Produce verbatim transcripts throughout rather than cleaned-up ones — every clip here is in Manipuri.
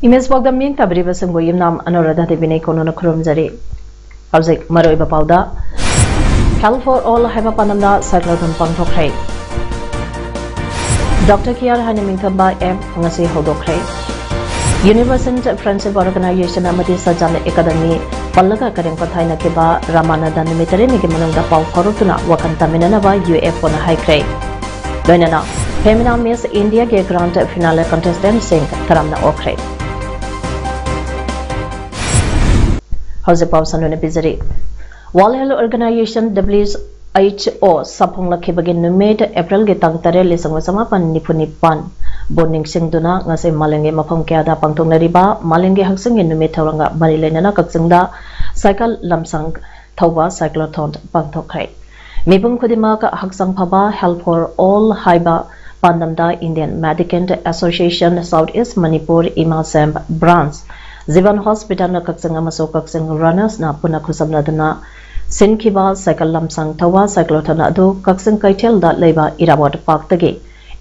Image ꯄꯥꯎꯗꯝ ꯃꯤꯡ ꯇꯥꯕꯤꯔꯤꯕꯁꯤꯡꯕꯨ ꯌꯨꯝꯅꯥꯝ ꯑꯅꯣꯔꯥꯙꯥ ꯗꯦꯕꯤꯅ ꯏꯀꯣꯟꯅꯅ ꯈꯨꯔꯨꯝꯖꯔꯤ꯫ ꯍꯧꯖꯤꯛ ꯃꯔꯨꯑꯣꯏꯕ ꯄꯥꯎꯗ, Health for All ꯍꯥꯏꯕ ꯄꯥꯟꯗꯝꯗ cyclothon ꯄꯥꯡꯊꯣꯛꯈ꯭ꯔꯦ꯫ Doctor Care ꯍꯥꯏꯅ ꯃꯤꯡꯊꯣꯟꯕ app ꯉꯁꯤ ꯍꯧꯗꯣꯛꯈ꯭ꯔꯦ꯫ Universal Friendship Organization ꯑꯃꯗꯤ Sajan Academy ꯄꯜꯂꯒ ꯀꯔꯦꯝ ꯀꯊꯥꯏꯅꯈꯤꯕ ꯔꯥꯃꯥꯅꯟꯗ ꯅꯨꯃꯤꯠ ꯇꯔꯦꯠꯅꯤꯒꯤ ꯃꯅꯨꯡꯗ ꯄꯥꯎ ꯐꯥꯎꯔꯛꯇꯨꯅ ꯋꯥꯈꯜ ꯇꯥꯃꯤꯟꯅꯅꯕ UFOꯅ ꯍꯥꯏꯈ꯭ꯔꯦ꯫ ꯂꯣꯏꯅꯅ Femina Miss Indiaꯒꯤ grand finale contestantꯁꯤꯡ ꯇꯔꯥꯝꯅ ꯑꯣꯛꯈ꯭ꯔꯦ꯫ ꯍꯧꯖꯤꯛ ꯄꯥꯎ ꯁꯟꯗꯣꯛꯅ ꯄꯤꯖꯔꯤ꯫ World Health Organization, WHO ꯁꯥꯐꯣꯡꯂꯛꯈꯤꯕꯒꯤ ꯅꯨꯃꯤꯠ Aprilꯒꯤ ꯇꯥꯡ ꯇꯔꯦꯠ, ꯂꯤꯁꯤꯡ ꯑꯃ ꯆꯃꯥꯄꯟ ꯅꯤꯐꯨ ꯅꯤꯄꯥꯟꯕꯨ ꯅꯤꯡꯁꯤꯡꯗꯨꯅ ꯉꯁꯤ ꯃꯥꯂꯦꯝꯒꯤ ꯃꯐꯝ ꯀꯌꯥꯗ ꯄꯥꯡꯊꯣꯛꯅꯔꯤꯕ ꯃꯥꯂꯦꯝꯒꯤ ꯍꯛꯁꯦꯜꯒꯤ ꯅꯨꯃꯤꯠ ꯊꯧꯔꯝꯒ ꯃꯔꯤ ꯂꯩꯅꯅ ꯀꯛꯆꯤꯡꯗ cycle ꯂꯝꯁꯥꯡ ꯊꯧꯕ cyclothon ꯄꯥꯡꯊꯣꯛꯈ꯭ꯔꯦ꯫ ꯃꯤꯄꯨꯝ ꯈꯨꯗꯤꯡꯃꯛ ꯍꯛꯆꯥꯡ ꯐꯕ, Health for All ꯍꯥꯏꯕ ꯄꯥꯟꯗꯝꯗ Indian Medical Association South East Manipur, ꯏꯃꯥ ꯁꯦꯝ branch, ꯖꯤꯕꯟ Hospitalꯅ ꯀꯛꯆꯤꯡ ꯑꯃꯁꯨꯡ ꯀꯛꯆꯤꯡ runnersꯅ ꯄꯨꯟꯅ ꯈꯨꯠꯁꯝꯅꯗꯨꯅ ꯁꯤꯟꯈꯤꯕ cycle ꯂꯝꯁꯥꯡ ꯊꯧꯕ cyclothon ꯑꯗꯨ ꯀꯛꯆꯤꯡ ꯀꯩꯊꯦꯜꯗ ꯂꯩꯕ ꯏꯔꯥꯕꯣꯠ parkꯇꯒꯤ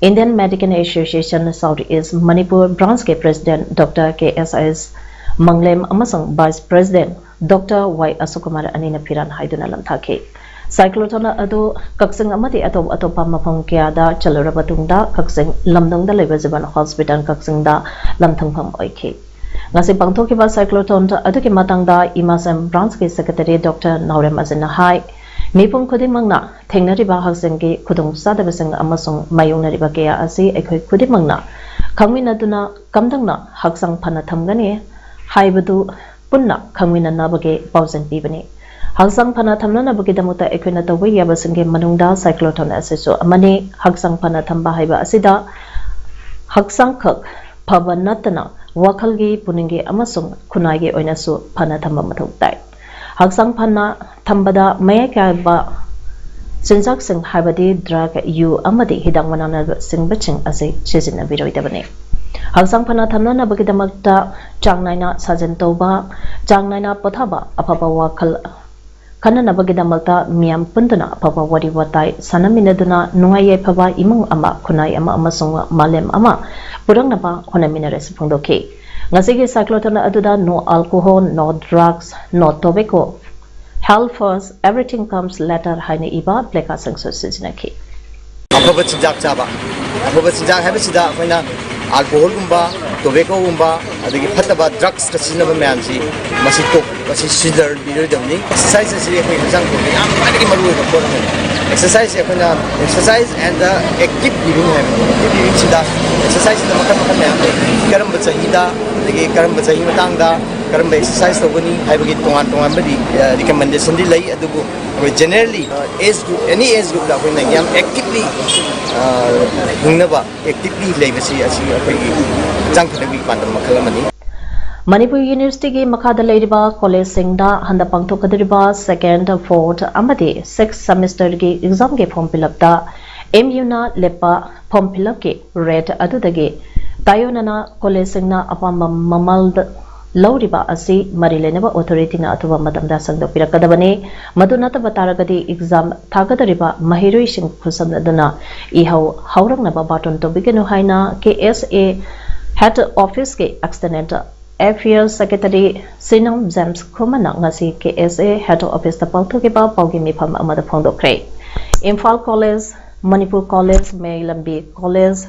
Indian Medical Association South East Manipur branchꯀꯤ president Doctor K S S ꯃꯪꯂꯦꯝ ꯑꯃꯁꯨꯡ vice president Doctor Y ꯑꯁꯣꯛ ꯀꯨꯃꯥꯔ ꯑꯅꯤꯅ ꯐꯤꯔꯥꯟ ꯍꯥꯏꯗꯨꯅ ꯂꯝꯊꯥꯈꯤ꯫ Cyclothon ꯑꯗꯨ ꯀꯛꯆꯤꯡ ꯑꯃꯗꯤ ꯑꯇꯣꯞ ꯑꯇꯣꯞꯄ ꯃꯐꯝ ꯀꯌꯥꯗ ꯆꯠꯂꯨꯔꯕ ꯇꯨꯡꯗ ꯀꯛꯆꯤꯡ ꯂꯝꯗꯝꯗ ꯂꯩꯕ ꯖꯤꯕꯟ Hospital ꯀꯛꯆꯤꯡꯗ ꯂꯝꯊꯨꯡꯐꯝ ꯑꯣꯏꯈꯤ꯫ ꯉꯁꯤ ꯄꯥꯡꯊꯣꯛꯈꯤꯕ cyclothon ꯑꯗꯨꯒꯤ ꯃꯇꯥꯡꯗ ꯏꯃꯥ ꯁꯦꯝ branchꯀꯤ secretary Doctor ꯅꯥꯎꯔꯦꯝ ꯑꯖꯤꯠꯅ ꯍꯥꯏ, ꯃꯤꯄꯨꯝ ꯈꯨꯗꯤꯡꯃꯛꯅ ꯊꯦꯡꯅꯔꯤꯕ ꯍꯛꯁꯦꯜꯒꯤ ꯈꯨꯗꯣꯡꯆꯥꯗꯕꯁꯤꯡ ꯑꯃꯁꯨꯡ ꯃꯥꯌꯣꯛꯅꯔꯤꯕ ꯀꯌꯥ ꯑꯁꯤ ꯑꯩꯈꯣꯏ ꯈꯨꯗꯤꯡꯃꯛꯅ ꯈꯪꯃꯤꯟꯅꯗꯨꯅ ꯀꯝꯗꯧꯅ ꯍꯛꯆꯥꯡ ꯐꯅ ꯊꯝꯒꯅꯤ ꯍꯥꯏꯕꯗꯨ ꯄꯨꯟꯅ ꯈꯪꯃꯤꯟꯅꯅꯕꯒꯤ ꯄꯥꯎꯖꯦꯜ ꯄꯤꯕꯅꯤ꯫ ꯍꯛꯆꯥꯡ ꯐꯅ ꯊꯝꯅꯅꯕꯒꯤꯗꯃꯛꯇ ꯑꯩꯈꯣꯏꯅ ꯇꯧꯕ ꯌꯥꯕꯁꯤꯡꯒꯤ ꯃꯅꯨꯡꯗ cyclothon ꯑꯁꯤꯁꯨ ꯑꯃꯅꯤ꯫ ꯍꯛꯆꯥꯡ ꯐꯅ ꯊꯝꯕ ꯍꯥꯏꯕ ꯑꯁꯤꯗ ꯍꯛꯆꯥꯡꯈꯛ ꯐꯕ ꯅꯠꯇꯅ ꯋꯥꯈꯜꯒꯤ, ꯄꯨꯛꯅꯤꯡꯒꯤ ꯑꯃꯁꯨꯡ ꯈꯨꯟꯅꯥꯏꯒꯤ ꯑꯣꯏꯅꯁꯨ ꯐꯅ ꯊꯝꯕ ꯃꯊꯧ ꯇꯥꯏ꯫ ꯍꯛꯆꯥꯡ ꯐꯅ ꯊꯝꯕꯗ ꯃꯌꯥꯏ ꯀꯥꯏꯕ ꯆꯤꯟꯖꯥꯛꯁꯤꯡ, ꯍꯥꯏꯕꯗꯤ ꯗ꯭ꯔꯒ, ꯌꯨ ꯑꯃꯗꯤ ꯍꯤꯗꯥꯛ ꯃꯅꯥꯅꯆꯤꯡꯕꯁꯤꯡ ꯑꯁꯤ ꯁꯤꯖꯤꯟꯅꯕꯤꯔꯣꯏꯗꯕꯅꯤ꯫ ꯍꯛꯆꯥꯡ ꯐꯅ ꯊꯝꯅꯅꯕꯒꯤꯗꯃꯛꯇ ꯆꯥꯡ ꯅꯥꯏꯅ ꯁꯥꯖꯦꯜ ꯇꯧꯕ, ꯆꯥꯡ ꯅꯥꯏꯅ ꯄꯣꯊꯥꯕ, ꯑꯐꯕ ꯋꯥꯈꯜ ꯈꯟꯅꯅꯕꯒꯤꯗꯃꯛꯇ ꯃꯤꯌꯥꯝ ꯄꯨꯟꯗꯨꯅ ꯑꯐꯕ ꯋꯥꯔꯤ ꯋꯥꯇꯥꯏ ꯁꯥꯟꯅꯃꯤꯟꯅꯗꯨꯅ ꯅꯨꯡꯉꯥꯏ ꯌꯥꯏꯐꯕ ꯏꯃꯨꯡ ꯑꯃ, ꯈꯨꯟꯅꯥꯏ ꯑꯃ ꯑꯃꯁꯨꯡ ꯃꯥꯂꯦꯝ ꯑꯃ ꯄꯨꯔꯛꯅꯕ ꯍꯣꯠꯅꯃꯤꯟꯅꯔꯁꯤ ꯐꯣꯡꯗꯣꯛꯈꯤ꯫ ꯉꯁꯤꯒꯤ cyclothoon ꯑꯗꯨꯗ "No alcohol, no drugs, no tobacco, health first, everything comes later" ꯍꯥꯏꯅ ꯏꯕ placardꯁꯤꯡꯁꯨ ꯁꯤꯖꯤꯟꯅꯈꯤ꯫ ꯑꯐꯕ ꯆꯤꯟꯖꯥꯛ ꯆꯥꯕ, ꯑꯐꯕ ꯆꯤꯟꯖꯥꯛ ꯍꯥꯏꯕꯁꯤꯗ ꯑꯩꯈꯣꯏꯅ alcoholꯒꯨꯝꯕ, tobaccoꯒꯨꯝꯕ, ꯑꯗꯒꯤ ꯐꯠꯇꯕ drugsꯀ ꯁꯤꯖꯤꯟꯅꯕ ꯃꯌꯥꯝꯁꯤ ꯃꯁꯤ ꯇꯣꯛ-, ꯃꯁꯤ ꯁꯤꯖꯤꯟꯅꯕꯤꯔꯣꯏꯗꯕꯅꯤ꯫ Exercise ꯑꯁꯤ ꯑꯩꯈꯣꯏ ꯍꯛꯆꯥꯡ ꯐꯕꯒꯤ ꯌꯥꯝ ꯈ꯭ꯋꯥꯏꯗꯒꯤ ꯃꯔꯨꯑꯣꯏꯕ ꯄꯣꯠ ꯑꯃꯅꯤ꯫ Exerciseꯁꯦ ꯑꯩꯈꯣꯏꯅ exercise and the active living ꯍꯥꯏꯕꯅꯤ꯫ Active livingꯁꯤꯗ exerciseꯁꯤꯗ ꯃꯈꯜ ꯃꯈꯜ ꯃꯌꯥꯝ ꯂꯩ꯫ ꯀꯔꯝꯕ ꯆꯍꯤꯗ, ꯑꯗꯒꯤ ꯀꯔꯝꯕ ꯆꯍꯤ ꯃꯇꯥꯡꯗ ꯀꯔꯝꯕ exercise ꯇꯧꯒꯅꯤ ꯍꯥꯏꯕꯒꯤ ꯇꯣꯉꯥꯟ ꯇꯣꯉꯥꯟꯕ ꯔꯤ-, ꯑ, recommendationꯗꯤ ꯂꯩ, ꯑꯗꯨꯕꯨ ꯑꯩꯈꯣꯏ generally, ꯑ, age group, any age groupꯇ ꯑꯩꯈꯣꯏꯅ ꯌꯥꯝ actively, ꯑ, ꯍꯤꯡꯅꯕ, actively ꯂꯩꯕꯁꯤ ꯑꯁꯤ ꯑꯩꯈꯣꯏꯒꯤ ꯍꯛꯆꯥꯡ ꯐꯅꯕꯒꯤ ꯄꯥꯟꯗꯝ ꯃꯈꯜ ꯑꯃꯅꯤ꯫ ꯃꯅꯤꯄꯨꯔ Universityꯒꯤ ꯃꯈꯥꯗ ꯂꯩꯔꯤꯕ collegeꯁꯤꯡꯗ ꯍꯟꯗꯛ ꯄꯥꯡꯊꯣꯛꯀꯗꯧꯔꯤꯕ second, fourth ꯑꯃꯗꯤ sixth semesterꯒꯤ examꯒꯤ form fill upꯇ MUꯅ ꯂꯦꯞꯄ form fill upꯀꯤ rate ꯑꯗꯨꯗꯒꯤ ꯇꯥꯏꯑꯣꯟꯅꯅ collegeꯁꯤꯡꯅ ꯑꯄꯥꯝꯕ ꯃꯃꯜꯗ ꯂꯧꯔꯤꯕ ꯑꯁꯤ ꯃꯔꯤ ꯂꯩꯅꯕ authorityꯅ ꯑꯊꯨꯕ ꯃꯇꯝꯗ ꯁꯪꯗꯣꯛꯄꯤꯔꯛꯀꯗꯕꯅꯤ꯫ ꯃꯗꯨ ꯅꯠꯇꯕ ꯇꯥꯔꯒꯗꯤ exam ꯊꯥꯒꯗꯧꯔꯤꯕ ꯃꯍꯩꯔꯣꯏꯁꯤꯡ ꯈꯨꯠꯁꯝꯅꯗꯨꯅ ꯏꯍꯧ ꯍꯧꯔꯛꯅꯕ ꯕꯥꯔꯇꯣꯟ ꯇꯧꯕꯤꯒꯅꯨ ꯍꯥꯏꯅ KSA head officeꯀꯤ external affairs secretary ꯁꯤꯅꯝ ꯖꯦꯝꯁ ꯈꯨꯃꯟꯅ ꯉꯁꯤ KSA head officeꯇ ꯄꯥꯡꯊꯣꯛꯈꯤꯕ ꯄꯥꯎꯒꯤ ꯃꯤꯐꯝ ꯑꯃꯗ ꯐꯣꯡꯗꯣꯛꯈ꯭ꯔꯦ꯫ ꯏꯝꯐꯥꯜ College, ꯃꯅꯤꯄꯨꯔ College, ꯃꯌꯥꯏ ꯂꯝꯕꯤ College,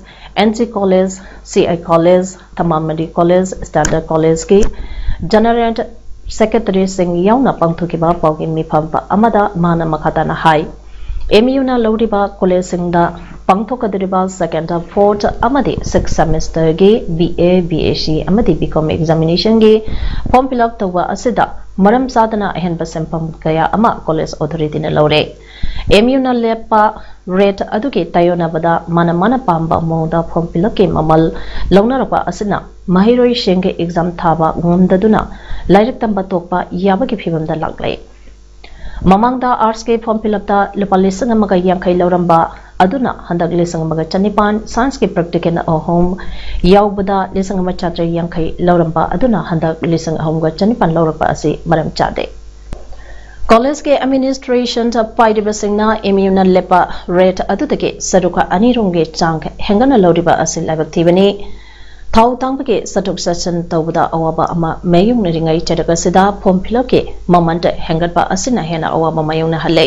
NG College, CI College, ꯊꯝꯕꯥꯜꯃꯔꯤ College, Standard Collegeꯀꯤ general secretaryꯁꯤꯡ ꯌꯥꯎꯅ ꯄꯥꯡꯊꯣꯛꯈꯤꯕ ꯄꯥꯎꯒꯤ ꯃꯤꯐꯝ ꯑꯃꯗ ꯃꯥꯅ ꯃꯈꯥ ꯇꯥꯅ ꯍꯥꯏ, MUꯅ ꯂꯧꯔꯤꯕ collegeꯁꯤꯡꯗ ꯄꯥꯡꯊꯣꯛꯀꯗꯧꯔꯤꯕ second, fourth ꯑꯃꯗꯤ sixth semesterꯒꯤ BA, BSc ꯑꯃꯗꯤ BCom examinationꯒꯤ form fill up ꯇꯧꯕ ꯑꯁꯤꯗ ꯃꯔꯝ ꯆꯥꯗꯅ ꯑꯍꯦꯟꯕ ꯁꯦꯟꯐꯝ ꯀꯌꯥ ꯑꯃ college authorityꯅ ꯂꯧꯔꯦ꯫ MUꯅ ꯂꯦꯞꯄ ꯔꯦꯠ ꯑꯗꯨꯒꯤ ꯇꯥꯏꯌꯣꯟꯅꯕꯗ ꯃꯥꯅ ꯃꯥꯅ ꯄꯥꯝꯕ ꯃꯑꯣꯡꯗ ꯐꯣꯔꯝ ꯐꯤꯜ ꯑꯞꯀꯤ ꯃꯃꯜ ꯂꯧꯅꯔꯛꯄ ꯑꯁꯤꯅ ꯃꯍꯩꯔꯣꯏꯁꯤꯡꯒꯤ ꯑꯦꯛꯖꯥꯝ ꯊꯥꯕ ꯉꯝꯗꯗꯨꯅ ꯂꯥꯏꯔꯤꯛ ꯇꯝꯕ ꯇꯣꯛꯄ ꯌꯥꯕꯒꯤ ꯐꯤꯕꯝꯗ ꯂꯥꯛꯂꯦ꯫ ꯃꯃꯥꯡꯗ ꯑꯥꯔꯠꯁꯀꯤ ꯐꯣꯔꯝ ꯐꯤꯜ ꯑꯞꯇ ꯂꯨꯄꯥ ꯂꯤꯁꯤꯡ ꯑꯃꯒ ꯌꯥꯡꯈꯩ ꯂꯧꯔꯝꯕ ꯑꯗꯨꯅ ꯍꯟꯗꯛ ꯂꯤꯁꯤꯡ ꯑꯃꯒ ꯆꯅꯤꯄꯥꯟ, ꯁꯥꯏꯟꯁꯀꯤ ꯄ꯭ꯔꯦꯛꯇꯤꯀꯦꯜ ꯑꯍꯨꯝ ꯌꯥꯎꯕꯗ ꯂꯤꯁꯤꯡ ꯑꯃ ꯆꯥꯇ꯭ꯔꯦꯠ ꯌꯥꯡꯈꯩ ꯂꯧꯔꯝꯕ ꯑꯗꯨꯅ ꯍꯟꯗꯛ ꯂꯤꯁꯤꯡ ꯑꯍꯨꯝꯒ ꯆꯅꯤꯄꯥꯟ ꯂꯧꯔꯛꯄ ꯑꯁꯤ ꯃꯔꯝ ꯆꯥꯗꯦ꯫ ꯀꯣꯂꯦꯖꯀꯤ ꯑꯦꯗꯃꯤꯅꯤꯁꯇ꯭ꯔꯦꯁꯟꯗ ꯄꯥꯏꯔꯤꯕꯁꯤꯡꯅ ꯑꯦꯝ ꯌꯨꯅ ꯂꯦꯞꯄ ꯔꯦꯠ ꯑꯗꯨꯗꯒꯤ ꯁꯔꯨꯛ ꯑꯅꯤꯔꯣꯝꯒꯤ ꯆꯥꯡ ꯍꯦꯟꯒꯠꯅ ꯂꯧꯔꯤꯕ ꯑꯁꯤ ꯂꯥꯏꯕꯛ ꯊꯤꯕꯅꯤ꯫ ꯊꯥꯎ ꯇꯥꯡꯕꯒꯤ ꯆꯠꯊꯣꯛ ꯆꯠꯁꯤꯟ ꯇꯧꯕꯗ ꯑꯋꯥꯕ ꯑꯃ ꯃꯥꯌꯣꯛꯅꯔꯤꯉꯩ ꯆꯩꯔꯛ ꯑꯁꯤꯗ ꯐꯣꯔꯝ ꯐꯤꯜ ꯑꯞꯀꯤ ꯃꯃꯜ ꯍꯦꯟꯒꯠꯄ ꯑꯁꯤꯅ ꯍꯦꯟꯅ ꯑꯋꯥꯕ ꯃꯥꯌꯣꯛꯅꯍꯜꯂꯦ꯫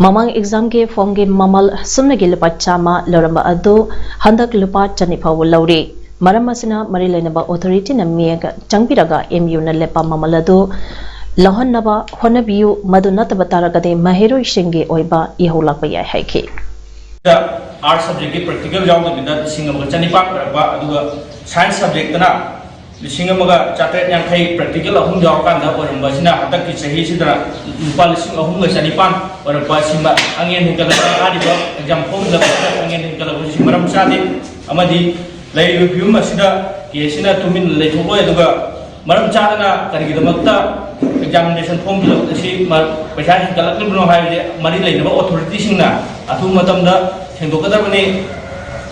ꯃꯃꯥꯡ ꯑꯦꯛꯖꯥꯝꯒꯤ ꯐꯣꯔꯝꯒꯤ ꯃꯃꯜ ꯁꯨꯞꯅꯒꯤ ꯂꯨꯄꯥ ꯆꯥꯝꯃ ꯂꯧꯔꯝꯕ ꯑꯗꯨ ꯍꯟꯗꯛ ꯂꯨꯄꯥ ꯆꯅꯤ ꯐꯥꯎꯕ ꯂꯧꯔꯤ꯫ ꯃꯔꯝ ꯑꯁꯤꯅ ꯃꯔꯤ ꯂꯩꯅꯕ ꯑꯣꯊꯣꯔꯤꯇꯤꯅ ꯃꯤꯠꯌꯦꯡ ꯆꯪꯕꯤꯔꯒ ꯑꯦꯝ ꯌꯨꯅ ꯂꯦꯞꯄ ꯃꯃꯜ ꯑꯗꯨ ꯂꯧꯍꯟꯅꯕ ꯍꯣꯠꯅꯕꯤꯌꯨ, ꯃꯗꯨ ꯅꯠꯇꯕ ꯇꯥꯔꯒꯗꯤ ꯃꯍꯩꯔꯣꯏꯁꯤꯡꯒꯤ ꯑꯣꯏꯕ ꯏꯍꯧ ꯂꯥꯛꯄ ꯌꯥꯏ ꯍꯥꯏꯈꯤ꯫ ꯑꯥꯔꯠꯁ ꯁꯕꯖꯦꯛꯀꯤ ꯄ꯭ꯔꯦꯛꯇꯤꯀꯦꯜ ꯌꯥꯎꯗꯕꯤꯗ ꯂꯤꯁꯤꯡ ꯑꯃꯒ ꯆꯅꯤꯄꯥꯟ ꯑꯣꯏꯔꯛꯄ, ꯑꯗꯨꯒ ꯁꯥꯏꯟꯁ ꯁꯕꯖꯦꯛꯇꯅ ꯂꯤꯁꯤꯡ ꯑꯃꯒ ꯆꯥꯇ꯭ꯔꯦꯠ ꯌꯥꯡꯈꯩ ꯄ꯭ꯔꯦꯛꯇꯤꯀꯦꯜ ꯑꯍꯨꯝ ꯌꯥꯎꯔꯀꯥꯟꯗ ꯑꯣꯏꯔꯝꯕ ꯑꯁꯤꯅ ꯍꯟꯗꯛꯀꯤ ꯆꯍꯤꯁꯤꯗ ꯂꯨꯄꯥ ꯂꯤꯁꯤꯡ ꯑꯍꯨꯝꯒ ꯆꯅꯤꯄꯥꯟ ꯑꯣꯏꯔꯛꯄ ꯑꯁꯤꯃ ꯑꯉꯦꯟ ꯍꯦꯟꯒꯠꯂꯛꯄ, ꯍꯥꯏꯔꯤꯕ ꯑꯦꯛꯖꯥꯝ ꯐꯣꯔꯝ ꯐꯤꯜ ꯑꯞ ꯑꯁꯤꯗ ꯑꯉꯦꯟ ꯍꯦꯟꯒꯠꯂꯛꯄꯁꯤ ꯃꯔꯝ ꯆꯥꯗꯦ꯫ ꯑꯃꯗꯤ ꯂꯩꯔꯤꯕ ꯐꯤꯕꯝ ꯑꯁꯤꯗ ꯀꯦ ꯑꯦꯁ ꯁꯤꯅ ꯇꯨꯃꯤꯟꯅ ꯂꯩꯊꯣꯛꯂꯣꯏ, ꯑꯗꯨꯒ ꯃꯔꯝ ꯆꯥꯗꯅ ꯀꯔꯤꯒꯤꯗꯃꯛꯇ ꯑꯦꯛꯖꯥꯃꯤꯅꯦꯁꯟ ꯐꯣꯔꯝ ꯐꯤꯜ ꯑꯞ ꯑꯁꯤ ꯃ-, ꯄꯩꯁꯥ ꯍꯦꯟꯒꯠꯂꯛꯂꯤꯕꯅꯣ ꯍꯥꯏꯕꯁꯦ ꯃꯔꯤ ꯂꯩꯅꯕ ꯑꯣꯊꯣꯔꯤꯇꯤꯁꯤꯡꯅ ꯑꯊꯨꯕ ꯃꯇꯝꯗ ꯁꯦꯡꯗꯣꯛꯀꯗꯕꯅꯤ꯫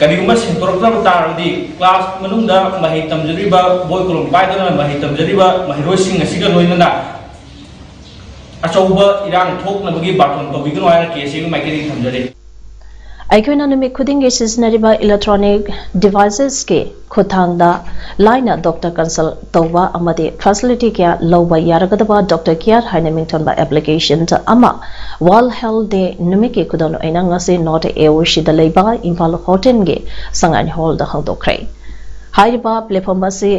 ꯀꯔꯤꯒꯨꯝꯕ ꯁꯦꯡꯗꯣꯔꯛꯇꯕ ꯇꯥꯔꯕꯗꯤ ꯀ꯭ꯂꯥꯁ ꯃꯅꯨꯡꯗ ꯃꯍꯩ ꯇꯝꯖꯔꯤꯕ, ꯕꯣꯏ ꯀꯣꯂꯣꯝ ꯄꯥꯏꯗꯨꯅ ꯃꯍꯩ ꯇꯝꯖꯔꯤꯕ ꯃꯍꯩꯔꯣꯏꯁꯤꯡ ꯑꯁꯤꯒ ꯂꯣꯏꯅꯅ ꯑꯆꯧꯕ ꯏꯔꯥꯡ ꯊꯣꯛꯅꯕꯒꯤ ꯕꯥꯔꯇꯣꯟ ꯇꯧꯕꯤꯒꯅꯨ ꯍꯥꯏꯅ ꯀꯦ ꯑꯦꯁ ꯑꯦꯒꯤ ꯃꯥꯏꯀꯩꯗꯒꯤ ꯊꯝꯖꯔꯤ꯫ ꯑꯩꯈꯣꯏꯅ ꯅꯨꯃꯤꯠ ꯈꯨꯗꯤꯡꯒꯤ ꯁꯤꯖꯤꯟꯅꯔꯤꯕ ꯏꯂꯦꯛꯇ꯭ꯔꯣꯅꯤꯛ ꯗꯤꯚꯥꯏꯁꯦꯁꯀꯤ ꯈꯨꯠꯊꯥꯡꯗ ꯂꯥꯏꯅ ꯗꯣꯛꯇꯔ ꯀꯟꯁꯜ ꯇꯧꯕ ꯑꯃꯗꯤ ꯐꯦꯁꯤꯂꯤꯇꯤ ꯀꯌꯥ ꯂꯧꯕ ꯌꯥꯔꯒꯗꯕ ꯗꯣꯛꯇꯔ ꯀꯤꯌꯥꯔ ꯍꯥꯏꯅ ꯃꯤꯡꯊꯣꯟꯕ ꯑꯦꯄ꯭ꯂꯤꯀꯦꯁꯟ ꯑꯃ ꯋꯥꯔꯜꯗ ꯍꯦꯜꯊ ꯗꯦ ꯅꯨꯃꯤꯠꯀꯤ ꯈꯨꯗꯣꯜ ꯑꯣꯏꯅ ꯉꯁꯤ ꯅꯣꯔꯠ ꯑꯦ ꯑꯣ ꯁꯤꯗ ꯂꯩꯕ ꯏꯝꯐꯥꯜ ꯍꯣꯇꯦꯜꯒꯤ ꯁꯉꯥꯏ ꯍꯣꯜꯗ ꯍꯧꯗꯣꯛꯈ꯭ꯔꯦ꯫ ꯍꯥꯏꯔꯤꯕ ꯄ꯭ꯂꯦꯠꯐꯣꯔꯝ ꯑꯁꯤ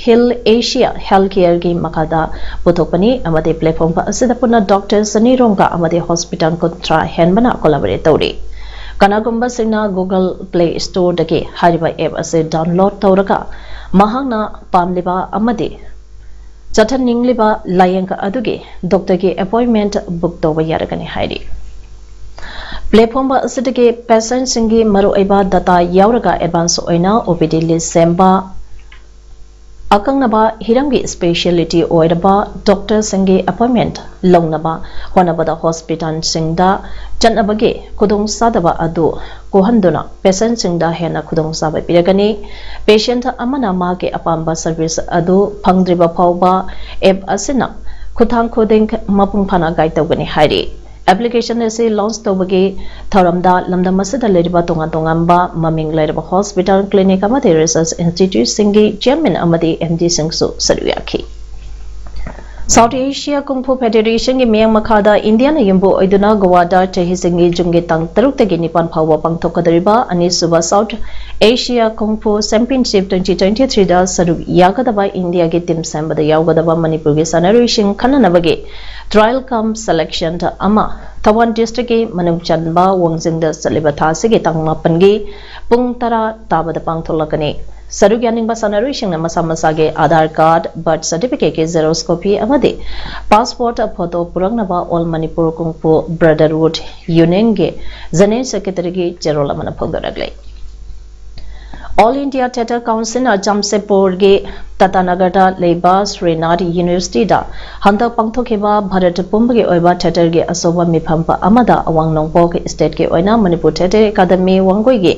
ꯍꯤꯜ ꯑꯦꯁꯤꯌꯥ ꯍꯦꯜꯊ ꯀꯤꯌꯔꯒꯤ ꯃꯈꯥꯗ ꯄꯨꯊꯣꯛꯄꯅꯤ ꯑꯃꯗꯤ ꯄ꯭ꯂꯦꯠꯐꯣꯔꯝ ꯑꯁꯤꯗ ꯄꯨꯟꯅ ꯗꯣꯛꯇꯔ ꯆꯅꯤꯔꯣꯝꯒ ꯑꯃꯗꯤ ꯍꯣꯁꯄꯤꯇꯥꯜ ꯀꯨꯟꯊ꯭ꯔꯥ ꯍꯦꯟꯕꯅ ꯀꯣꯂꯥꯕꯣꯔꯦꯠ ꯇꯧꯔꯤ꯫ ꯀꯅꯥꯒꯨꯝꯕꯁꯤꯡꯅ ꯒꯨꯒꯜ ꯄ꯭ꯂꯦ ꯁ꯭ꯇꯣꯔꯗꯒꯤ ꯍꯥꯏꯔꯤꯕ ꯑꯦꯞ ꯑꯁꯤ ꯗꯥꯎꯟꯂꯣꯗ ꯇꯧꯔꯒ ꯃꯍꯥꯛꯅ ꯄꯥꯝꯂꯤꯕ ꯑꯃꯗꯤ ꯆꯠꯍꯟꯅꯤꯡꯂꯤꯕ ꯂꯥꯌꯦꯡ ꯑꯗꯨꯒꯤ ꯗꯣꯛꯇꯔꯒꯤ ꯑꯦꯄꯣꯏꯟꯃꯦꯟꯠ ꯕꯨꯛ ꯇꯧꯕ ꯌꯥꯔꯒꯅꯤ ꯍꯥꯏꯔꯤ꯫ ꯄ꯭ꯂꯦꯠꯐꯣꯝ ꯑꯁꯤꯗꯒꯤ ꯄꯦꯁꯦꯟꯠꯁꯤꯡꯒꯤ ꯃꯔꯨꯑꯣꯏꯕ ꯗꯇꯥ ꯌꯥꯎꯔꯒ ꯑꯦꯗꯚꯥꯟꯁ ꯑꯣꯏꯅ ꯑꯣ ꯄꯤ ꯗꯤ ꯂꯤꯁ ꯁꯦꯝꯕ, ꯑꯀꯛꯅꯕ ꯍꯤꯔꯝꯒꯤ ꯁ꯭ꯄꯦꯁꯤꯌꯦꯂꯤꯇꯤ ꯑꯣꯏꯔꯕ ꯗꯣꯛꯇꯔꯁꯤꯡꯒꯤ ꯑꯦꯄꯣꯏꯟꯃꯦꯟꯠ ꯂꯧꯅꯕ ꯍꯣꯠꯅꯕꯗ ꯍꯣꯁꯄꯤꯇꯥꯜꯁꯤꯡꯗ ꯆꯠꯅꯕꯒꯤ ꯈꯨꯗꯣꯡꯆꯥꯗꯕ ꯑꯗꯨ ꯀꯣꯛꯍꯟꯗꯨꯅ ꯄꯦꯁꯦꯟꯠꯁꯤꯡꯗ ꯍꯦꯟꯅ ꯈꯨꯗꯣꯡꯆꯥꯕ ꯄꯤꯔꯒꯅꯤ꯫ ꯄꯦꯁꯦꯟꯠ ꯑꯃꯅ ꯃꯍꯥꯛꯀꯤ ꯑꯄꯥꯝꯕ ꯁꯔꯚꯤꯁ ꯑꯗꯨ ꯐꯪꯗ꯭ꯔꯤꯕ ꯐꯥꯎꯕ ꯑꯦꯞ ꯑꯁꯤꯅ ꯈꯨꯊꯥꯡ ꯈꯨꯗꯤꯡ ꯃꯄꯨꯡ ꯐꯥꯅ ꯒꯥꯏꯗ ꯇꯧꯒꯅꯤ ꯍꯥꯏꯔꯤ꯫ ꯑꯦꯄ꯭ꯂꯤꯀꯦꯁꯟ ꯑꯁꯤ ꯂꯣꯟꯆ ꯇꯧꯕꯒꯤ ꯊꯧꯔꯝꯗ ꯂꯝꯗꯝ ꯑꯁꯤꯗ ꯂꯩꯔꯤꯕ ꯇꯣꯉꯥꯟ ꯇꯣꯉꯥꯟꯕ ꯃꯃꯤꯡ ꯂꯩꯔꯕ ꯍꯣꯁꯄꯤꯇꯥꯜ, ꯀ꯭ꯂꯤꯅꯤꯛ ꯑꯃꯗꯤ ꯔꯤꯁꯔꯆ ꯏꯟꯁꯇꯤꯇ꯭ꯌꯨꯠꯁꯤꯡꯒꯤ ꯆꯤꯌꯔꯃꯦꯟ ꯑꯃꯗꯤ ꯑꯦꯝ ꯗꯤꯁꯤꯡꯁꯨ ꯁꯔꯨꯛ ꯌꯥꯈꯤ꯫ ꯁꯥꯎꯠ ꯑꯦꯁꯤꯌꯥ ꯀꯨꯡꯐꯨ ꯐꯦꯗꯦꯔꯦꯁꯟꯒꯤ ꯃꯤꯠꯌꯦꯡ ꯃꯈꯥꯗ ꯏꯟꯗꯤꯌꯥꯅ ꯌꯨꯝꯕꯨ ꯑꯣꯏꯗꯨꯅ ꯒꯣꯋꯥꯗ ꯆꯍꯤꯁꯤꯡꯒꯤ ꯖꯨꯟꯒꯤ ꯇꯥꯡ ꯇꯔꯨꯛꯇꯒꯤ ꯅꯤꯄꯥꯟ ꯐꯥꯎꯕ ꯄꯥꯡꯊꯣꯛꯀꯗꯧꯔꯤꯕ ꯑꯅꯤꯁꯨꯕ South Asia kung fu championship twenty twenty ꯊ꯭ꯔꯤꯗ ꯁꯔꯨꯛ ꯌꯥꯒꯗꯕ ꯏꯟꯗꯤꯌꯥꯒꯤ ꯇꯤꯝ ꯁꯦꯝꯕꯗ ꯌꯥꯎꯒꯗꯕ ꯃꯅꯤꯄꯨꯔꯒꯤ ꯁꯥꯟꯅꯔꯣꯏꯁꯤꯡ ꯈꯟꯅꯅꯕꯒꯤ ꯇ꯭ꯔꯥꯌꯦꯜ ꯀꯝ ꯁꯦꯂꯦꯛꯁꯟ ꯑꯃ ꯊꯧꯕꯥꯜ ꯗꯤꯁꯇ꯭ꯔꯤꯛꯀꯤ ꯃꯅꯨꯡ ꯆꯟꯕ ꯋꯥꯡꯖꯤꯡꯗ ꯆꯠꯂꯤꯕ ꯊꯥ ꯑꯁꯤꯒꯤ ꯇꯥꯡ ꯃꯥꯄꯟꯒꯤ ꯄꯨꯡ ꯇꯔꯥ ꯇꯥꯕꯗ ꯄꯥꯡꯊꯣꯛꯂꯛꯀꯅꯤ꯫ ꯁꯔꯨꯛ ꯌꯥꯅꯤꯡꯕ ꯁꯥꯟꯅꯔꯣꯏꯁꯤꯡꯅ ꯃꯁꯥ ꯃꯁꯥꯒꯤ ꯑꯥꯙꯥꯔ ꯀꯥꯔꯗ, ꯕꯔꯊ ꯁꯔꯇꯤꯐꯤꯀꯦꯠꯀꯤ ꯖꯦꯔꯣꯛꯁ ꯀꯣꯄꯤ ꯑꯃꯗꯤ ꯄꯥꯁꯄꯣꯔꯠ ꯐꯣꯇꯣ ꯄꯨꯔꯛꯅꯕ ꯑꯣꯜ ꯃꯅꯤꯄꯨꯔ ꯀꯨꯡꯐꯨ ꯕ꯭ꯔꯗꯔꯍꯨꯗ ꯌꯨꯅꯤꯌꯟꯒꯤ ꯖꯦꯅꯔꯦꯜ ꯁꯦꯀ꯭ꯔꯦꯇꯔꯤꯒꯤ ꯆꯦꯔꯣꯜ ꯑꯃꯅ ꯐꯣꯡꯗꯣꯔꯛꯂꯤ꯫ ꯑꯣꯜ ꯏꯟꯗꯤꯌꯥ ꯊꯤꯌꯦꯇꯔ ꯀꯥꯎꯟꯁꯤꯜꯅ ꯖꯥꯝꯁꯦꯗꯄꯨꯔꯒꯤ ꯇꯥꯇꯥꯅꯒꯔꯗ ꯂꯩꯕ ꯁ꯭ꯔꯤꯅꯥꯊ ꯌꯨꯅꯤꯚꯔꯁꯤꯇꯤꯗ ꯍꯟꯗꯛ ꯄꯥꯡꯊꯣꯛꯈꯤꯕ ꯚꯥꯔꯠ ꯄꯨꯝꯕꯒꯤ ꯑꯣꯏꯕ ꯊꯤꯌꯦꯇꯔꯒꯤ ꯑꯆꯧꯕ ꯃꯤꯐꯝ ꯑꯃꯗ ꯑꯋꯥꯡ ꯅꯣꯡꯄꯣꯛ ꯁ꯭ꯇꯦꯠꯀꯤ ꯑꯣꯏꯅ ꯃꯅꯤꯄꯨꯔ ꯊꯤꯌꯦꯇꯔ ꯑꯦꯀꯥꯗꯃꯤ ꯋꯥꯡꯒꯣꯏꯒꯤ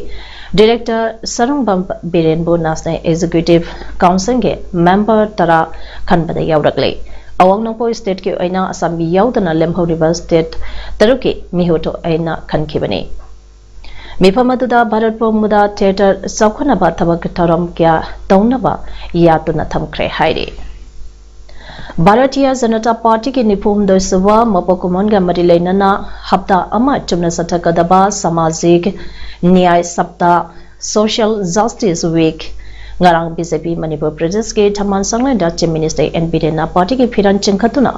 ꯗꯤꯔꯦꯛꯇꯔ ꯁꯔꯨꯡꯕꯝ ꯕꯤꯔꯦꯟꯕꯨ ꯅꯦꯁꯅꯦꯜ ꯑꯦꯛꯖꯤꯀ꯭ꯌꯨꯇꯤꯚ ꯀꯥꯎꯟꯁꯤꯜꯒꯤ ꯃꯦꯝꯕꯔ ꯇꯔꯥ ꯈꯟꯕꯗ ꯌꯥꯎꯔꯛꯂꯦ꯫ ꯑꯋꯥꯡ ꯅꯣꯡꯄꯣꯛ ꯁ꯭ꯇꯦꯠꯀꯤ ꯑꯣꯏꯅ ꯑꯁꯥꯝ ꯌꯥꯎꯗꯅ ꯂꯦꯝꯍꯧꯔꯤꯕ ꯁ꯭ꯇꯦꯠ ꯇꯔꯨꯛꯀꯤ ꯃꯤꯍꯨꯠ ꯑꯣꯏꯅ ꯈꯟꯈꯤꯕꯅꯤ꯫ ꯃꯤꯐꯝ ꯑꯗꯨꯗ ꯚꯥꯔꯠ ꯄꯨꯝꯕꯗ ꯊꯤꯌꯦꯇꯔ ꯆꯥꯎꯈꯠꯅꯕ ꯊꯕꯛ ꯊꯧꯔꯝ ꯀꯌꯥ ꯇꯧꯅꯕ ꯌꯥꯠꯇꯨꯅ ꯊꯝꯈ꯭ꯔꯦ ꯍꯥꯏꯔꯤ꯫ ꯚꯥꯔꯇꯤꯌ ꯖꯅꯇꯥ ꯄꯥꯔꯇꯤꯒꯤ ꯅꯤꯐꯨ ꯍꯨꯝꯗꯣꯏ ꯁꯨꯕ ꯃꯄꯣꯛ ꯀꯨꯝꯑꯣꯟꯒ ꯃꯔꯤ ꯂꯩꯅꯅ ꯍꯞꯇꯥ ꯑꯃ ꯆꯨꯝꯅ ꯆꯠꯊꯒꯗꯕ ꯁꯃꯥꯖꯤꯛ ꯅ꯭ꯌꯥꯌ ꯁꯞꯇꯥ, ꯁꯣꯁꯤꯌꯦꯜ ꯖꯁꯇꯤꯁ ꯋꯤꯛ, ꯉꯔꯥꯡ ꯕꯤ ꯖꯦ ꯄꯤ ꯃꯅꯤꯄꯨꯔ ꯄ꯭ꯔꯗꯦꯁꯀꯤ ꯊꯝꯕꯥꯜ ꯆꯥꯡꯂꯦꯟꯗ ꯆꯤꯐ ꯃꯤꯅꯤꯁꯇꯔ ꯑꯦꯟ ꯕꯤꯔꯦꯟꯅ ꯄꯥꯔꯇꯤꯒꯤ ꯐꯤꯔꯥꯟ ꯆꯤꯡꯈꯠꯇꯨꯅ